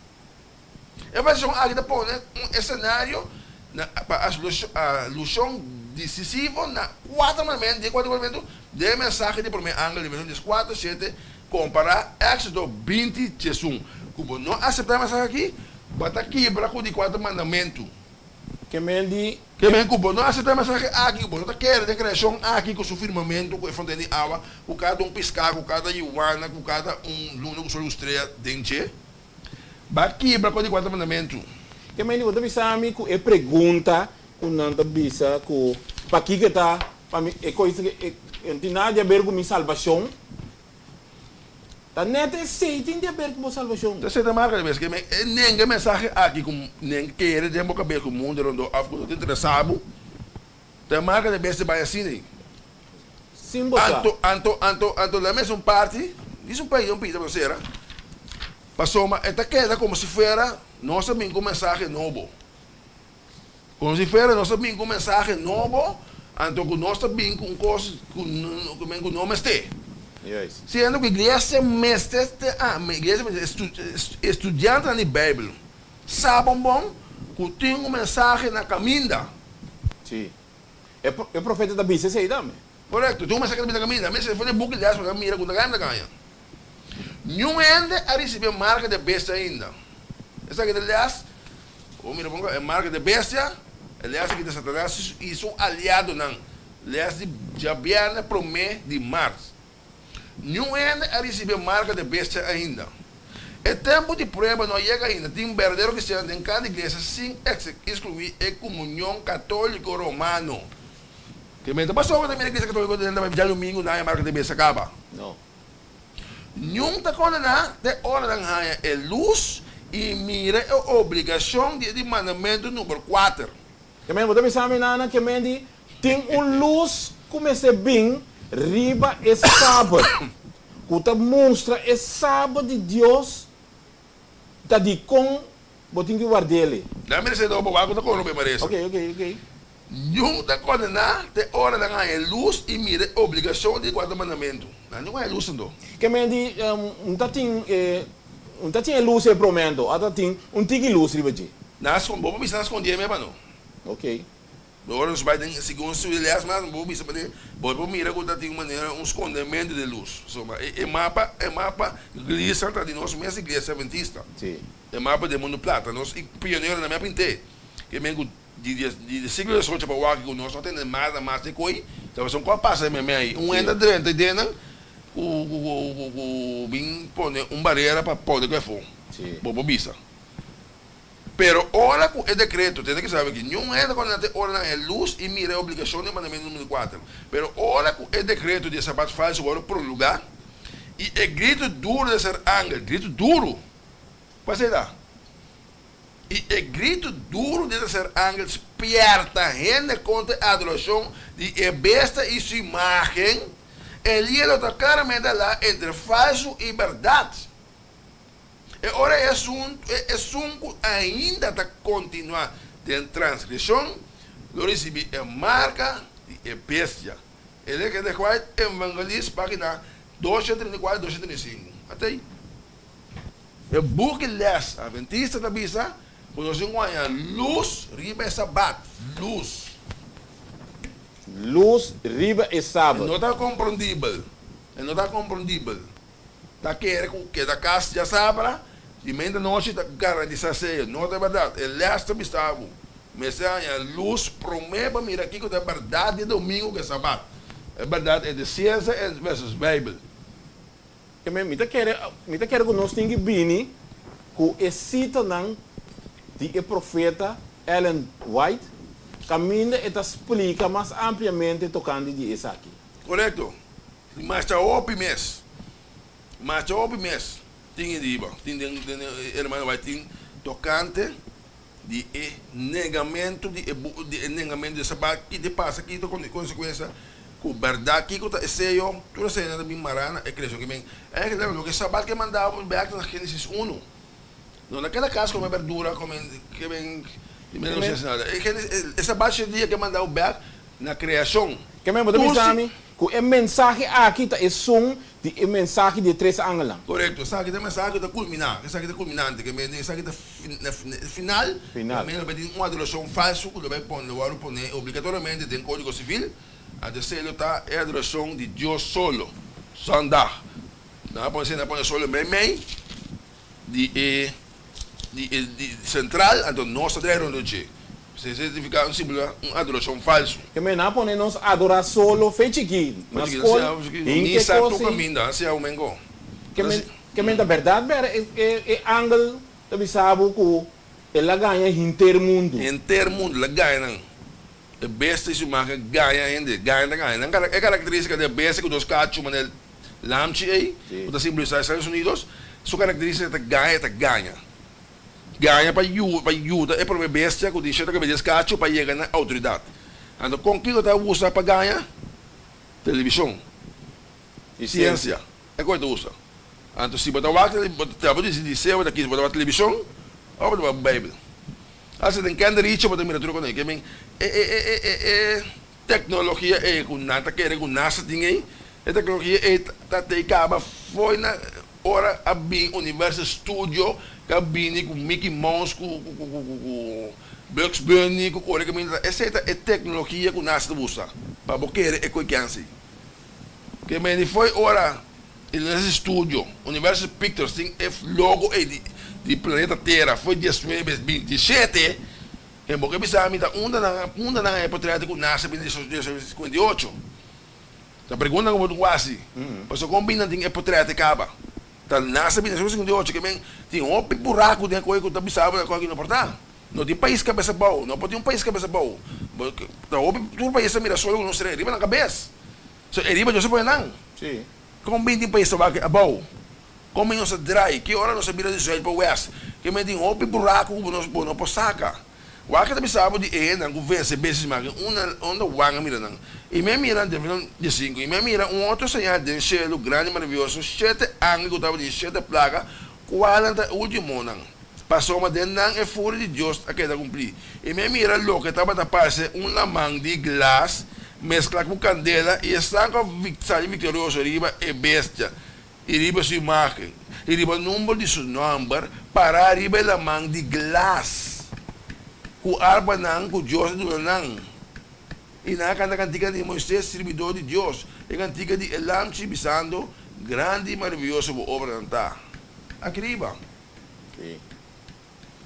E vershon aki ta pone un esenario na pa alushon disisivo na kuater mandamentu di e kuater mandamentu den e mensahe di promé angel di vershon dieskuater shete kompará Éksodo 20 diesun. Ku bo no aseptá e mensahe aki, bo ta kibra ku di kuater mandamentu. Ke men di. Ke men ku bo no aseptá e mensahe aki, ku bo no ta kere den kreashon aki ku su firmamentu, ku e fontein di awa, ku kada un piská, ku kada yuana, ku kada un luna ku sol ku strea den dje. Ba kibra ku di kuater mandamentu. Ke mende bo ta bisa mi ku e pregunta ku nan ta bisa ku pakiko e ta pa mi e kois e no tin nada di aber ku mi salbashon? Ta net esei tin di aber ku bo salbashon. Ta seta marka di bes ke men e nenga e mensahe aki ku nen kere den bo kabes ku mundu rondó òf ku no ta interesá bo. Ta e marka di bes ta bai asina ei. Sin bo sa. Anto anto anto anto la mesun parti dis un pais un pida pa sera pasobra e ta keda komo si fuera nos a bin ku un mensahe nobo komo si fuera nos a bin ku un mensahe nobo anto ku nos ta bin ku un kos ku ku no mester siendo ku iglesia mester iglesia mester estudiantenan di beibel sa bon bon ku tin un mensahe na kaminda. E profeta ta bisa esei tambe. Korekto, tin un mensahe ta bisa kaminda. Mi a for di e buki lès pa mira ku ta gaña ta gaña. Niun hende a risibí e marka di e bestia ainda. Esaki ta lès, bo mira bon kla, e marka di e bestia, e lès aki ta Satanas i su aliadonan. Lès di djabièrnè promé di mart. Niun hende a risibí e marka di e bestia ainda. E tempu di prueba no a yega ainda. Tin berdadero kristian den kada iglesia sin ekskluí e Komunion Katóliko Romano. Ke mester pasobra ta mira iglesia katóliko den ta bai djadumingu nan e marka di e bestia kaba. No. Niun ta kondená te ora nan haña e lus i mira e obligashon di e di mandamentu number kuater. Ke men bo ta bisa mi nana ke men di tin un lus ku mester bin riba e sabat ku ta mustra e sabat di Dios ta dikon bo tin ki ward'el. Nan mester do bo wak ku ta kono be maresa. Ok ok ok. Niun ta kondená te ora nan haña e lus i mira e obligashon di guarda mandamentu. Nan no haña lus anto. Ke men di un ta tin e un ta tin e lus e promé anto ata tin un tiki lus riba dje. Nan a skon bo por bisa nan skondié meba no. Ok. Ora nos bai den segun studio les mas bo bisa pa den bo por mira ku ta tin un manera un skondementu di lus. Pasobra e mapa e mapa Gleason ta di nos mes iglesia adventista. E mapa den mundu plata nos pioneronan mi a pint'é ke men ku di di siglo diesocho pa wak ku nos no tende mas na mas di koi tabatin ku a pasa meimei un hende a drenta i den nan ku ku ku bin pone un barera pa pone ku afó bo por bisa. Pero ora ku e dekreto, tene ke sabe ki niun hende ku a nate ora nan e lus i mira e obligashon di mandamentu numero kuater. Pero ora ku e dekreto di e sabat falsu wòrdu prolugá i e gritu duru di ser angel, gritu duru, kua esei ta? I e gritu duru di terser angel spièrta hende kontra e adorashon di e bestia i su imágen, e lielo ta klaramente alá entre falsu i bèrdat. E ora e asuntu, e esun ku ainda ta kontinuá den transgreshon lo risibí e marka di e bestia. E lei kende White Evangelist, página 234, 235. Ata ei. E buki Les Adventista ta bisa ku nos tin ku haña lus riba e Sabat. Lus. Lus riba e E Sabat. no ta komprondibel. E no ta komprondibel. Ta kere ku keda kas djasabra di meinta nochi ta garantisa seyo. No ta bèrdat. E lès ta bisa bo mester haña lus promé pa mira kiko ta e bèrdat di e domingo ku e sabat. E bèrdat entre siensia versus Beibel. Keme mi ta kere, mi ta kere ku nos tin ki bini ku e sitanan di e profeta Ellen White kaminda e ta splika mas ampliamente tokante di esaki. Korekto. Masha hopi mes, masha hopi mes tin e riba, tin den den e hermano bai tin tokante di e negamentu di e di e negamentu di e sabat, ki ta pasa, ki ta konsekuensia ku bèrdat, kiko ta e seyo, tur esei nan ta bin mará na e kreashon ki men. Eigenlijk loke sabat ke manda bo bèk na Genesis unu. No na keda kas kome bèrdura, kome ke men di men no hasi nada. E sabat shete dia ke manda bo bèk na kreashon. Ke men bo ta Tur bisa si. mi ku e mensahe aki ta esun di e mensahe di e tres angelnan? Korekto, esaki ta e mensahe ku ta kulminá, esaki ta kulminante, ke men di esaki ta final, Final. men lo bai tin un adorashon falsu ku lo bai pone, lo wòrdu pone obligatoriamente den Kódigo Sivil, anto esei lo ta e adorashon di Dios solo, zondag. Nan a pone esei, nan a pone solo meimei di e di e di sentral, anto nos ta drai rondó dje. Esei signifiká un símbolo, un adorashon falsu. Ke men a pone nos adorá solo fe chikí na skol, hin ke Misa kos tur i. kaminda, a siña un mengo. Ke men ke men ta bèrdat bèr e e e angel ta bisa bo ku el a gaña henter mundu. Henter mundu el a gaña nan. E bestia i su imágen gaña hende, gaña ta gaña. Nan e karakterístika di e bestia ku dos kachu manera lamchi ei, ku ta simbolisá Estados Unidos, su karakterístika ta gaña, ta gaña. Gaña pa yu pa yuda e prome bestia ku tin shete kabes di es kachu pa yega na outoridat. Anto kon kiko ta usa pa gaña? Televishon. I Siensia. E koe ta usa. Anto si bo ta wak bo ta bo disidi sea bo ta kis bo ta wak televishon òf bo ta wak beibel. Asta den kende richi bo ta mira tur kos. Ke men e e e e e e teknologia ei ku nan ta kere ku NASA tin ei, e teknologia ei ta ta kaba fo'i na Ora a bin Universal Studio ka bini ku Mickey Mouse ku ku Bugs Bunny ku kore kaminda ta esei ta e teknologia ku nasa ta usa pa bo kere e koe kensi. Ke meni foi ora Universal Studio, Universal Pictures tin e logo ei di di planeta Tera foi diesnuebe 27 en bo ke bisa mi ta unda nan unda nan a e potret ku nasa bini 1958. Ta pregunta ku bo ta wasi, pasobra kon bini nan tin e potrèt e kaba? Ta nasa bini 58 ke men tin hopi buraku den e koe ku ta bisa bo e koe aki no por ta. No tin pais kabes abou, no por tin un pais kabes abou. Ta hopi tur pais ta mira solo ku nos trae riba nan kabes. So e riba Dios a pone nan. Kon bini tin pais ta wak abou? Kon bini nos ta drai? Ki ora nos a bira di zuid pa west? Ke men tin hopi buraku ku bo no por saka. Wak ta bisa bo di e hendenan ku vense bestias di magen, unda unda Juan a mira nan? I mi a mira, den Revelashon diesinku, i mi a mira un otro señal den shelu, grandi i maravioso, shete angel ku tabatin shete plaga, kualnan ta e ultimonan, pasobra den nan e furia di Dios a keda kumplí. I mi a mira loke tabata parse un laman di glas mesklá ku kandela, i esnan ku a sali viktorioso riba e bestia i riba su imágen, i riba number di su nòmber, pará riba e laman di glas, ku arpanan ku Dios a duna nan. I nan a kanta kantika di Moisés, sirbidó di Dios, e kantika di e Lamchi, bisando, Grandi i maravioso bo obranan ta. Aki riba. Sí.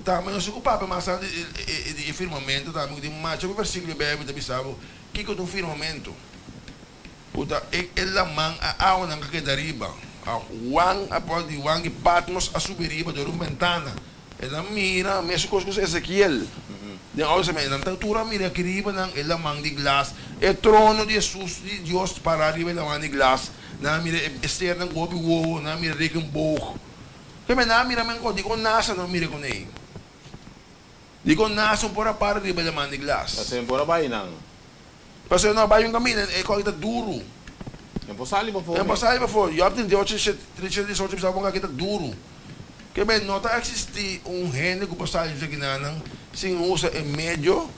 Tambe nos ku papia mas tantu di e firmamento tambe ku tin masha ku versíkulo di Beibel ta bisa bo kiko ta un firmamento. Ku ta e e laman a awanan ku a keda riba. A Juan, apòstel di Juan di Patmos a subi riba dor un bentana. El a mira mesun kos ku Ezekiel den Oude Testament. Nan ta tur a mira aki riba nan e laman di glas, e trono di Hesus di Dios pará riba e laman di glas. Nan a mira e sternan ku hopi wowo, nan a mira regenboog. Keme nan a mira men kos, dikon nasa no mira kuné? Dikon nasa un por a para riba e laman di glas? Pasobra e por a bai nan. Pasobra no a bai un kaminda, e kos aki ta duru. E por sali pafó. E por sali pafó. Job 38, 38 bisa bon aki ta duru. Keme no ta eksistí un hende ku por sali di kinanan sin usa e medio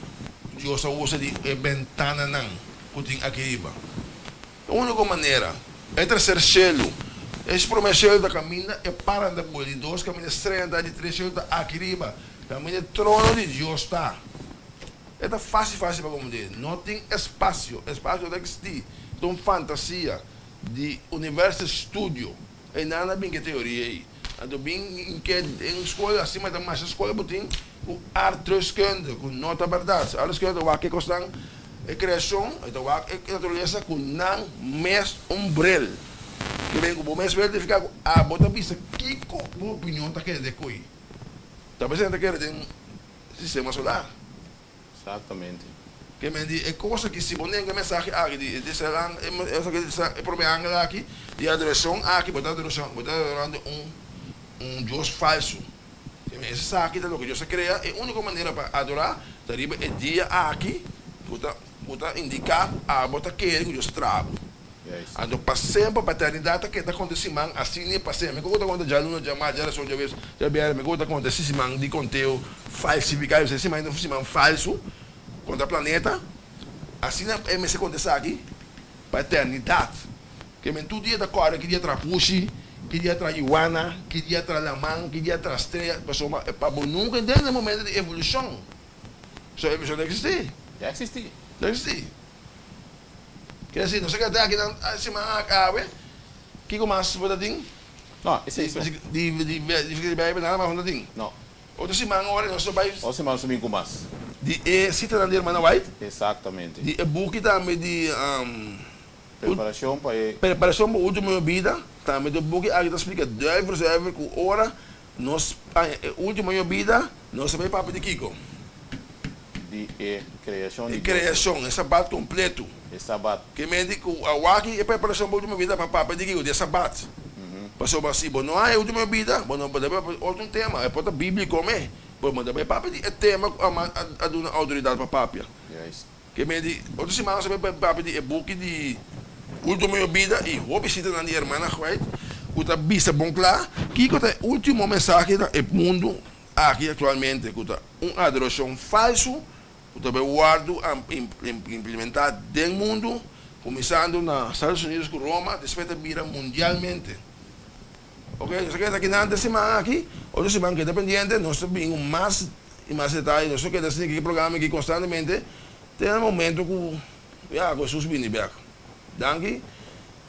Dios a usa di e bentananan ku tin aki riba. E úniko manera, e terser shelu. E promé shelu ta kaminda e paranan ta bula, di dos kaminda e streanan ta, di tres shelu ta aki riba, kaminda e trono di Dios ta. E ta fásil fásil pa komprendé. No tin espasio, espasio no ta eksistí, ta un fantasia di universo studio. Einan a bin ku e teoria ei. Anto bin ke den skol, asina ta masha skol bo tin ku aardrijkskunde, ku no ta bèrdat. Aardrijkskunde ta wak e kosnan, e kreashon, e ta wak e naturalesa ku nan mes un bril. Ke ben ku bo mes verifiká ku abo ta bisa kiko bo opinion ta kere den koe. Ta presente ta kere den sistema solar. Exactamente. Ke men di e kos aki, si bo nenga e mensahe aki di e terser angel, e prome angel aki, di e adorashon aki, bo ta adorashon, bo ta adorando un un dios falsu. Ke men esaki ta loke Dios a krea, e uniko manera pa adorá ta riba e dia aki ku ta ku ta indiká ku abo ta kere ku Dios ta traha bo. Anto pa semper, pa eternidat ta keda konta e siman asina i pa semper. Mi ku ta konta djaluna, djamars, djarason, djaweps, djabièrnè, mi ku ta konta e siman di konteo falsifiká, e siman ta un siman falsu kontra planeta. Asina e mester konta esaki pa eternidat. Ke men tur dia ta kòrda ki dia tra pushi, ki dia tra iguana, ki dia tra laman, ki dia tra strea, pasobra pa bo nunka den e momento di evolushon. So evolushon ta eksistí? Ta eksistí. Ta eksistí. Ker si nos a keda aki nan siman awe, kiko mas bo ta tin? No, esei so. Di di di Bijbel nada mas bo no ta tin? No. Otro siman ora nos ta bai. Otro siman nos ta bin ku mas. Di e sitanan di Hermana White. Exactamente. Di e buki tambe di. Preparashon pa e. Preparashon pa ultimo bida. Tambe di e buki aki ta splika duiver zuiver ku ora nos haña e ultimo bida, nos ta bai papia di kiko? Di e kreashon di Dios. E kreashon, e sabat kompletu. E sabat. Ke menti ku awaki e preparashon pa ultimo bida pa papia di kiko? Di e sabat. Pasobra si bo no haña e ultimo bida, bo no por ta papia di otro tema. E por ta bíbliko me, pero bo no ta bai papia di e tema ku a duna outoridat pa papia. Ke menti otro siman nos a bai papia di e buki di Ultimo Bida i hopi sitanan di Hermana White ku ta bisa bon kla kiko ta e ultimo mensahe na e mundu aki aktualmente ku ta un adorashon falsu ku ta bai wòrdu implementá den mundu, kuminsando na Estados Unidos ku Roma, despues ta bira mundialmente. Ok, nos a keda akinan den siman aki, otro siman keda pendiente, nos ta bin ku mas i mas detaye, nos ta keda sigui e programa aki konstantemente te na momento ku ya ku Hesus bini bèk. Danki,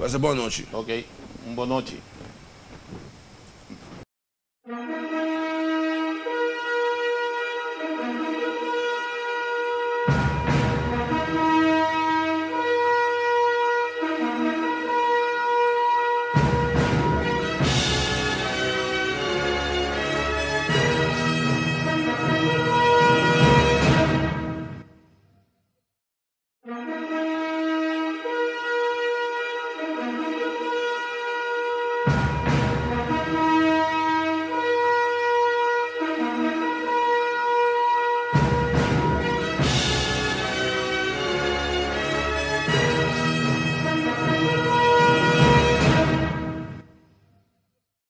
pasa bon nochi. Ok, un bon nochi.